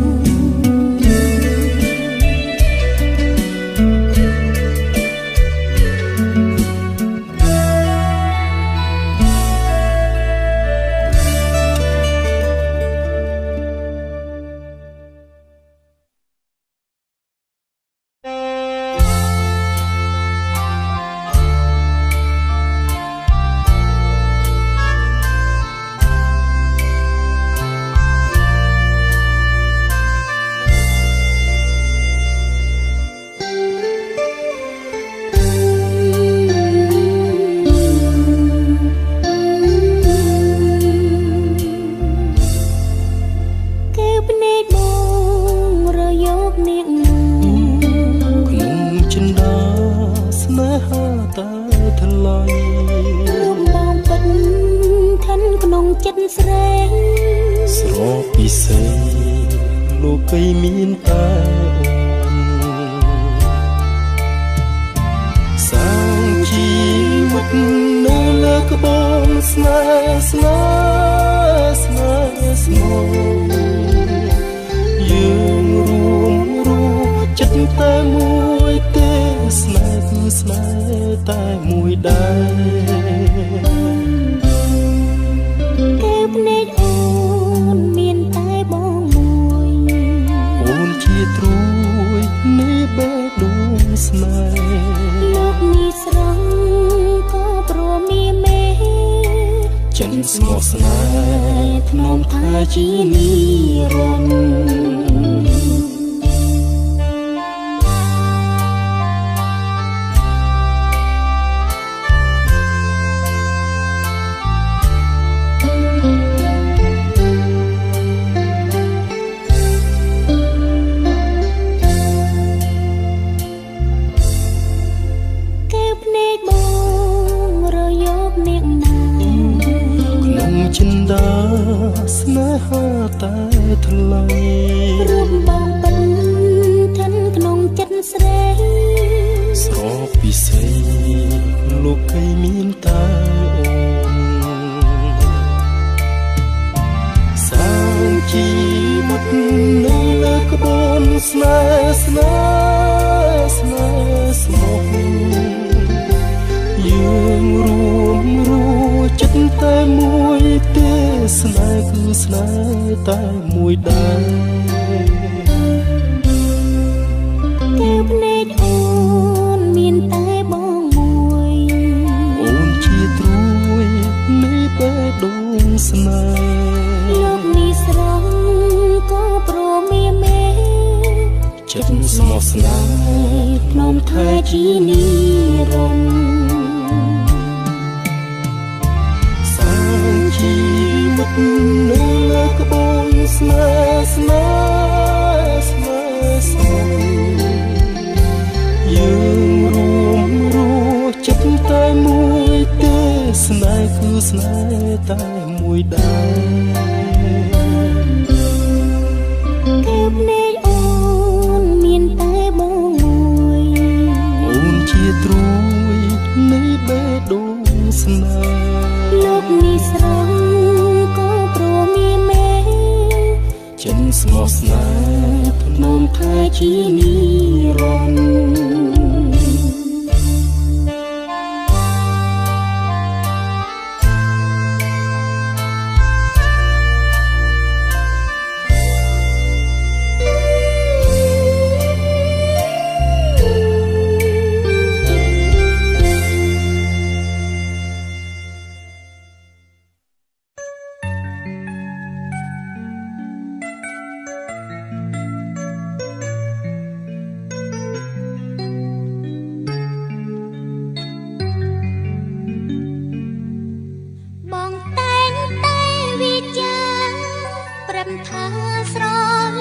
រាប់ថាស្រ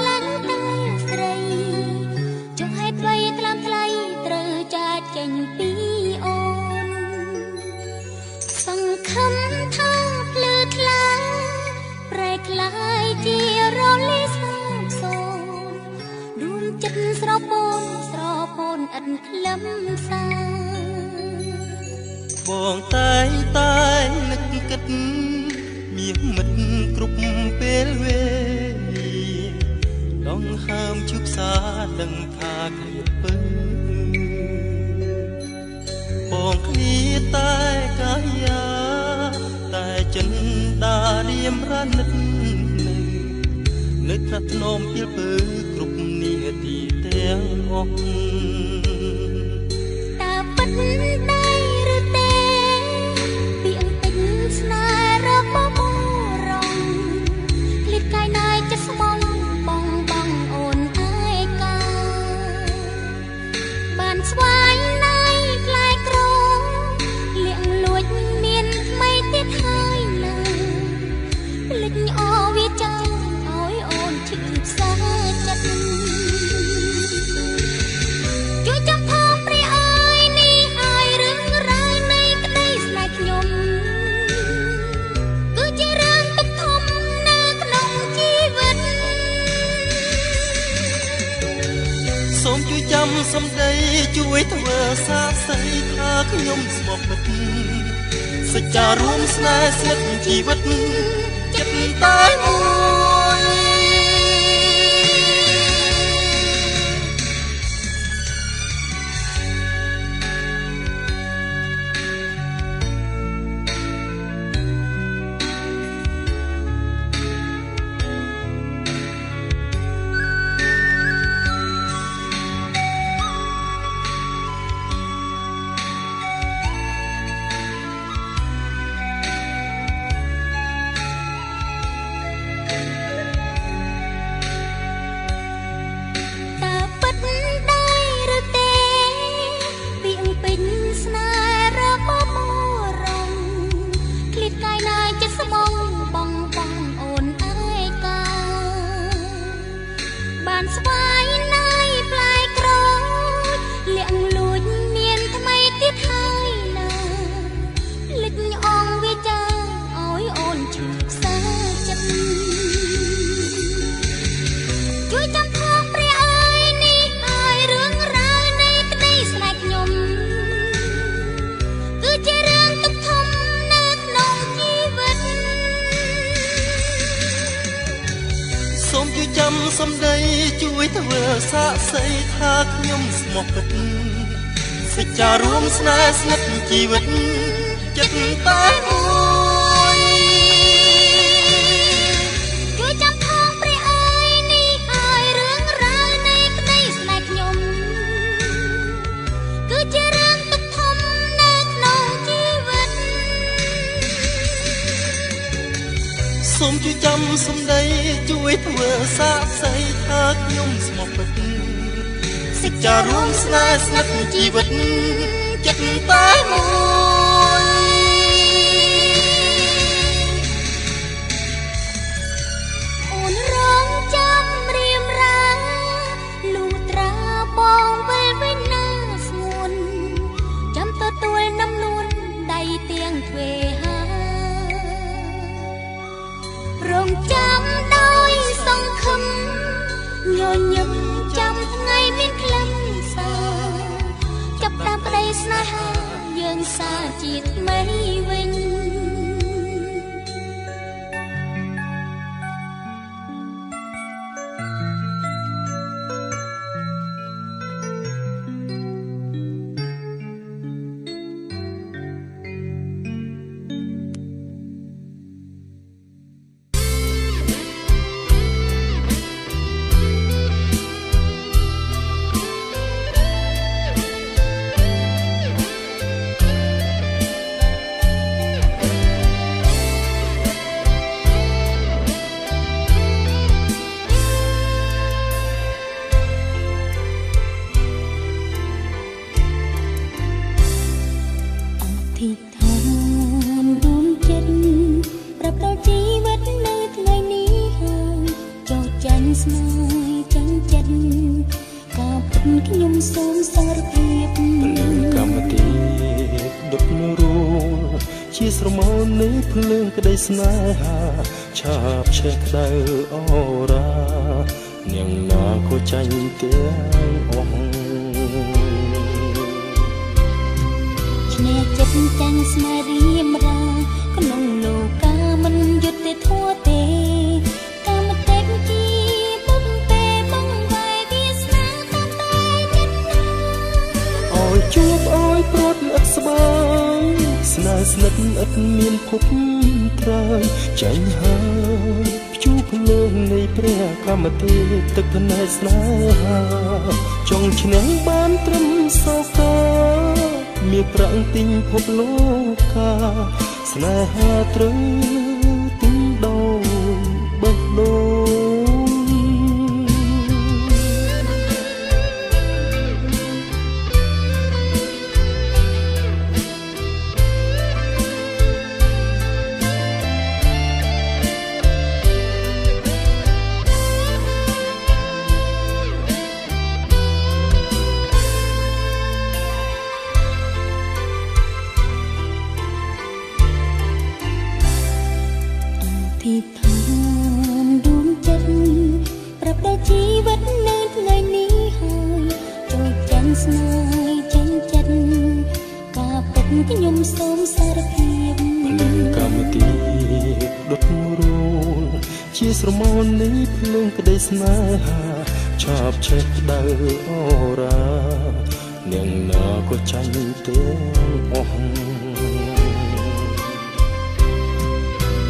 ឡាញ់តែស្រីចុះហេតុអ្វីថ្លើមថ្លៃត្រូវចាកចេញពីអូនសង្ឃឹមថាភ្លឺថ្លាប្រែក្លាយជារលាសាបសូន្យដួងចិត្តស្រពោនស្រពោនឥតខ្លឹមសារបងតែងតែនឹកគិតមាសមិត្តគ្រប់ពេលវេលាដងហើមជូបសាដឹងថាឃ្លាតពើបងឃ្លាតែកាយាតែចិនដារៀមរានិតនៅថ្នាក់ធ្នមពីលពើគ្រប់នាទីទាំងអស់តើពិតដែរឬទេពីអន្ទិញស្នេហ៍របស់បងរងឃ្លាតកាយណាយចិត្តស្មងបងបងអូនឯកាបានស្វែងណៃផ្លែក្រលៀងលួចមានថ្មីទៀតហើយណាភ្លេចអវាចាឲ្យអូនឈឺផ្សាចិត្តជួយចាំផងព្រះអើយនេះហើយរឿងរ៉ាវនៃក្តីស្នេហ៍ខ្ញុំគឺជារឿងទុកធំនៅក្នុងជីវិតសូមជួយចាំសម្ដីជួយធ្វើសាក្សីថាខ្ញុំស្មោះពិតសច្ចារួមស្នេហ៍ស្និទ្ធជីវិតចិត្តតែមួយ ស្វែងណៃផ្លែក្រលៀងលួចមានថ្មីទៀតហើយណាលិចអងវាចាឲ្យអូនឈឺផ្សាចិត្តជួយចាំផងព្រះអើយនេះហើយរឿងរ៉ាវនៃក្តីស្នេហ៍ខ្ញុំគឺជារឿងទុកធំនៅក្នុងជីវិតសូមជួយចាំសម្ដីជួយធ្វើសាក្សីថាខ្ញុំស្មោះពិតសច្ចារួមស្នេហ៍ស្និទ្ធជីវិតចិត្តតែមួយជួយចាំផងព្រះអើយនេះហើយរឿងរ៉ាវនៃក្តីស្នេហ៍ខ្ញុំគឺជារឿងទុកធំនៅក្នុងជីវិតសូមជួយចាំសម្ដីជួយធ្វើសាក្សីថាខ្ញុំស្មោះពិតសច្ចារួមស្នេហ៍ស្និទ្ធជីវិតចិត្តតែមួយអូនរងចាំរៀមរាលុះត្រាបងវិលវិញណាស្ងួនចាំទទួលនំនួនដៃទៀងទ្វេហារងចាំដោយសង្ឃឹមញញឹមចាំថ្ងៃមានខ្លឹមសារចាប់តាមក្តីស្នេហាយើងសា ស្នេហ៍ចាញ់ចិត្តការពិតខ្ញុំសូមសារភាព ភ្លើងកម្មទេពដុតរូលជាស្រមោលនៃភ្លើងក្តីស្នេហាឆាបឆេះក្តៅអរ៉ានាងណាក៏ចាញ់ទាំងអស់ ឈ្នះចិត្តចាញ់ស្នេហ៍រៀមរាក្នុងលោកាមិនយុត្តិធម៌ទេ កម្មទេពជាបុព្វេបង្វែរវាសនាតាមតែចិត្តណា ឲ្យជួបឲ្យព្រាត់ឥតស្បាយស្នេហ៍ស្និទ្ធឥតមានភពត្រើយ ចាញ់ហើយព្យុះភ្លើងនៃព្រះកម្មទេពទឹកភ្នែកស្នេហា ចង់ឈ្នះបានត្រឹមសោកាមានប្រាក់ទិញភពលោកា ស្នេហាត្រូវទិញដោយបេះដូង។ ធិដ្ឋានដួងចិត្តប្រាប់ដល់ជីវិតនៅថ្ងៃនេះហើយ ចូលចាញ់ស្នេហ៍ចាញ់ចិត្តការពិតខ្ញុំសូមសារភាព ភ្លើងកម្មទេពដុតរូលជាស្រមោលនៃភ្លើងក្តីស្នេហាឆាបឆេះក្តៅអរ៉ានាងណាក៏ចាញ់ទាំងអស់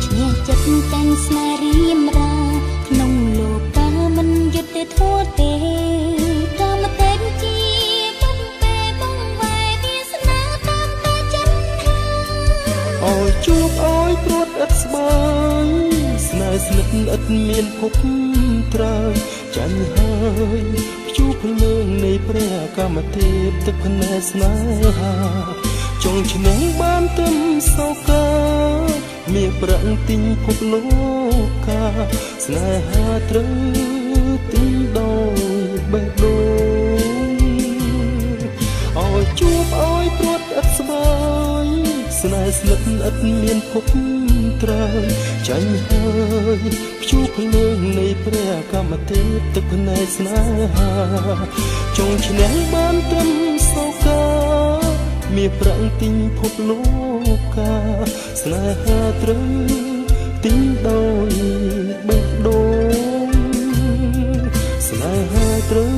ឈ្នះចិត្តចាញ់ស្នេហ៍រៀមរាក្នុងលោកាមិនយុត្តិធម៌ទេ កម្មទេពជាបុព្វេបង្វែរវាសនាតាមតែចិត្តណា ឲ្យជួបឲ្យព្រាត់ឥតស្បាយស្នេហ៍ស្និទ្ធឥតមានភពត្រើយ ចាញ់ហើយព្យុះភ្លើងនៃព្រះកម្មទេពទឹកភ្នែកស្នេហា ចង់ឈ្នះបានត្រឹមសោកាមានប្រាក់ទិញភពលោកា ស្នេហាត្រូវទិញដោយបេះដូង ឲ្យជួបឲ្យព្រាត់ឥតស្បាយស្នេហ៍ស្និទ្ធឥតមានភពត្រើយ ចាញ់ហើយព្យុះភ្លើងនៃព្រះកម្មទេពទឹកភ្នែកស្នេហា ចង់ឈ្នះបានត្រឹមសោកាមានប្រាក់ទិញភពលោកា ស្នេហាត្រូវទិញដោយបេះដូង ស្នេហាត្រូវ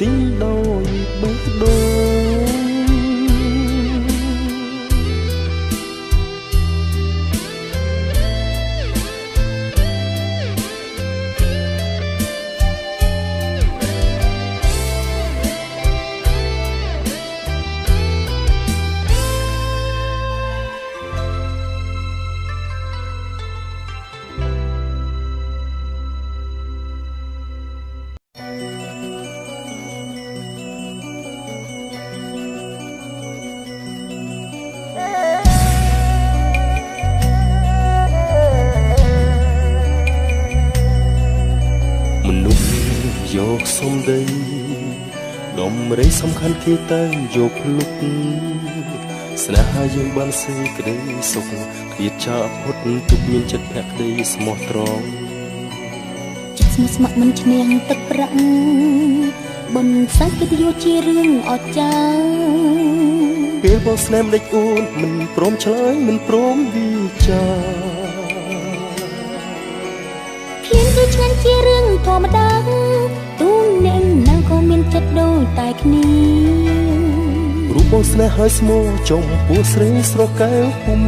ទិញដោយបេះដូង។ មនុស្សយកសំដីដំរីសំខាន់គេតែងយកភ្លុកស្នេហាយើងបានសេចក្តីសុខ ឃ្លាតចាកផុតទុកមានចិត្តភក្តីស្មោះត្រង់ ចិត្តស្មោះស្ម័គ្រមិនឈ្នះទឹកប្រាក់ បុណ្យសាច់កិត្តិយសជារឿងអស្ចារ្យ ពេលបងស្នេហ៍មិនដេចអូនមិនព្រមឆ្លើយមិនព្រមវិចារ ឃ្លានគឺឆ្ងាញ់ជារឿងធម្មតា ទូអ្នកណាក៏មានចិត្តដូចតែគ្នា រូបបងស្នេហ៍ហើយស្មោចំពោះស្រីស្រកែវពុំ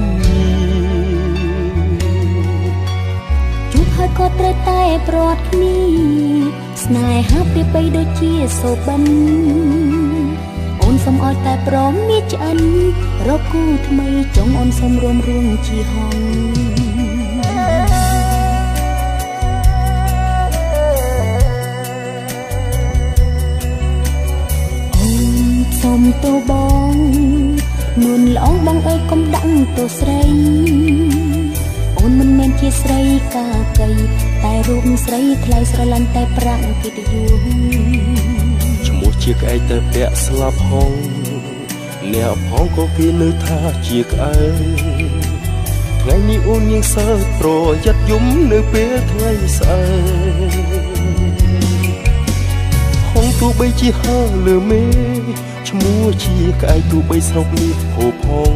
ជួបហើយក៏ត្រូវតែប្រត់គ្នា ស្នេហាប្រៀបបីដូចជាសូបិន អូនសុំឲ្យតែព្រមមានឆ្អិនរកគូថ្មីចុងអូនសុំរួមរួមជាហង អូនសុំទោបងនួនល្អងបងអើយកុំដាក់ទោស្រី អូនមិនមែន ជាស្រីកាកៃតែរូបស្រីថ្លៃស្រឡាញ់តែប្រាក់កិត្តិយសឈ្មោះជាក្អែកតែពាក់ស្លាប់ហងអ្នកផងក៏គេនៅថាជាក្អែកថ្ងៃនេះអូនញៀងសើចប្រយ័ត្នយំនៅពេលថ្ងៃស្អែកហងទោះបីជាហើលើមេឈ្មោះជាក្អែកទោះបីស្រុកនេះហូផង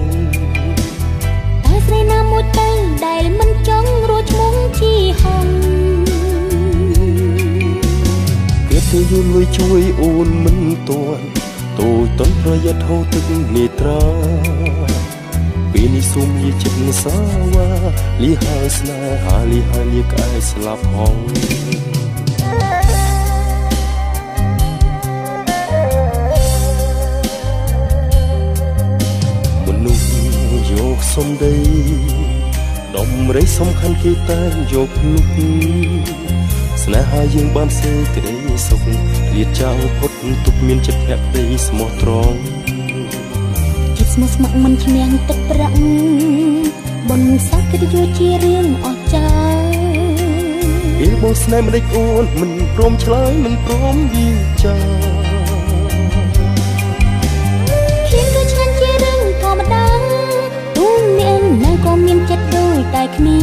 តែស្រីណាមួយទៅដែលមិនចង់រួចឈ្មោះជាហងគេទៅយល់លុយជួយអូនមិនទាន់តូចតន់ប្រយ័ត្នហូរទឹកនេត្រាពេលនេះសូមយាចិត្តសាវ៉ាលីហើយស្នេហាលីហើយលីក្អែកស្លាប់ហងមនុស្សយកសំដីដំរីសំខាន់គេតែងយកភ្លុកស្នេហាយើងបានសេចក្តីសុខលៀតចោលផុតទុកមានចិត្តភក្តីស្មោះត្រង់ចិត្តស្មោះស្ម័គ្រមិនឈ្នះទឹកប្រាក់បុណ្យស័ក្តិកិត្តិយសជារឿងអស្ចារ្យពេលបងស្នេហ៍ម្ដេចអូនមិនព្រមឆ្លើយមិនព្រមវាចាឃ្លានគឺឆ្ងាញ់ជារឿងធម្មតាទូអ្នកណាក៏មានចិត្តដូចតែគ្នា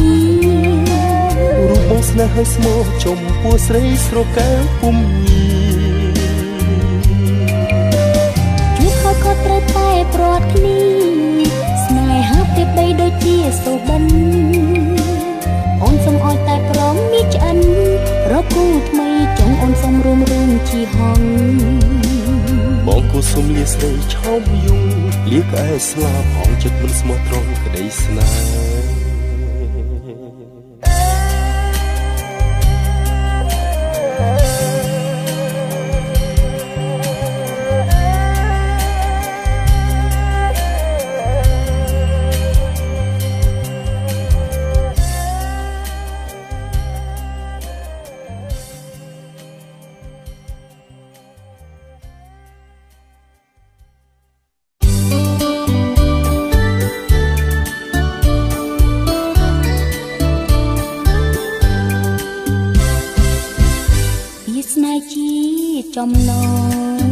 រូបបងស្នេហ៍ឲ្យស្មោះចំពោះស្រីស្រកែពុំញីជួបហើយក៏ត្រូវតែព្រាត់គ្នាស្នេហាប្រៀបបីដូចជាសុបិនអូនសូមឲ្យតែព្រមមានឆ្អិនរកគូថ្មីចង់អូនសូមរួមរឿងជាហងបងគូសុំលាស្រីឆោមយងលាក្អែស្លាប់ហងចិត្តមិនស្មោះត្រង់ក្តីស្នេហ៍ ចំណង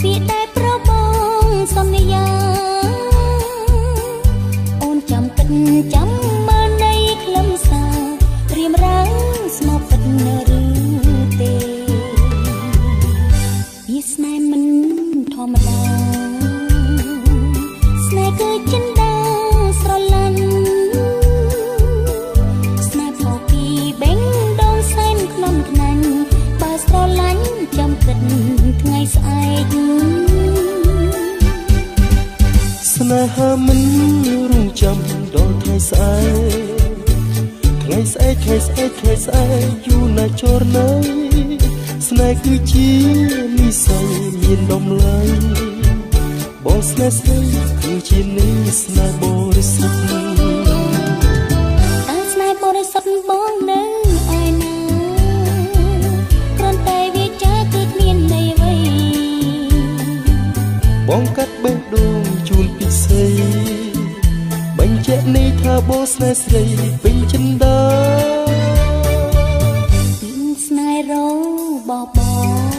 ពាក្យដែលប្របងសន្យាអូនចាំគិតចាំមើលនៃខ្លឹមសារត្រៀមរាងស្មោះពិតឬទេវាស្នេហ៍មិនធម្មតាស្នេហ៍គឺចិន្តាស្រឡាញ់ស្នេហ៍ផកីបេងដងសែនក្លំខ្នាញ់បើស្រឡាញ់ចាំគិតថ្ងៃស្អែកស្នេហាមិនរងចាំដល់ថ្ងៃស្អែកថ្ងៃស្អែកថ្ងៃស្អែកថ្ងៃស្អែកយូរណាស់ចរណៃស្នេហ៍គឺជានិស័យមានតម្លៃបងស្នេហ៍ស្រីគឺជានិស្នេហ៍បរិសុទ្ធតើស្នេហ៍បរិសុទ្ធបងនៅឯណាគ្រាន់តែវាចាគឺគ្មានន័យអ្វីបងកាត់បេះដូងជូនពិសេសបញ្ជាក់នេះថាបងស្នេហ៍ស្រីពេញចិន្តាពីស្នេហ៍របស់បង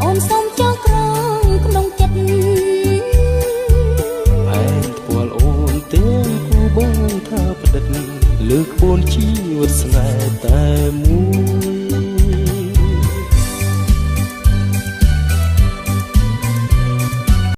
អូនសូមចងក្រងក្នុងចិត្តផែនថ្ពាល់អូនទាំងគូបងថាប្រឌិតលើកបូនជីវិតស្នេហ៍តែម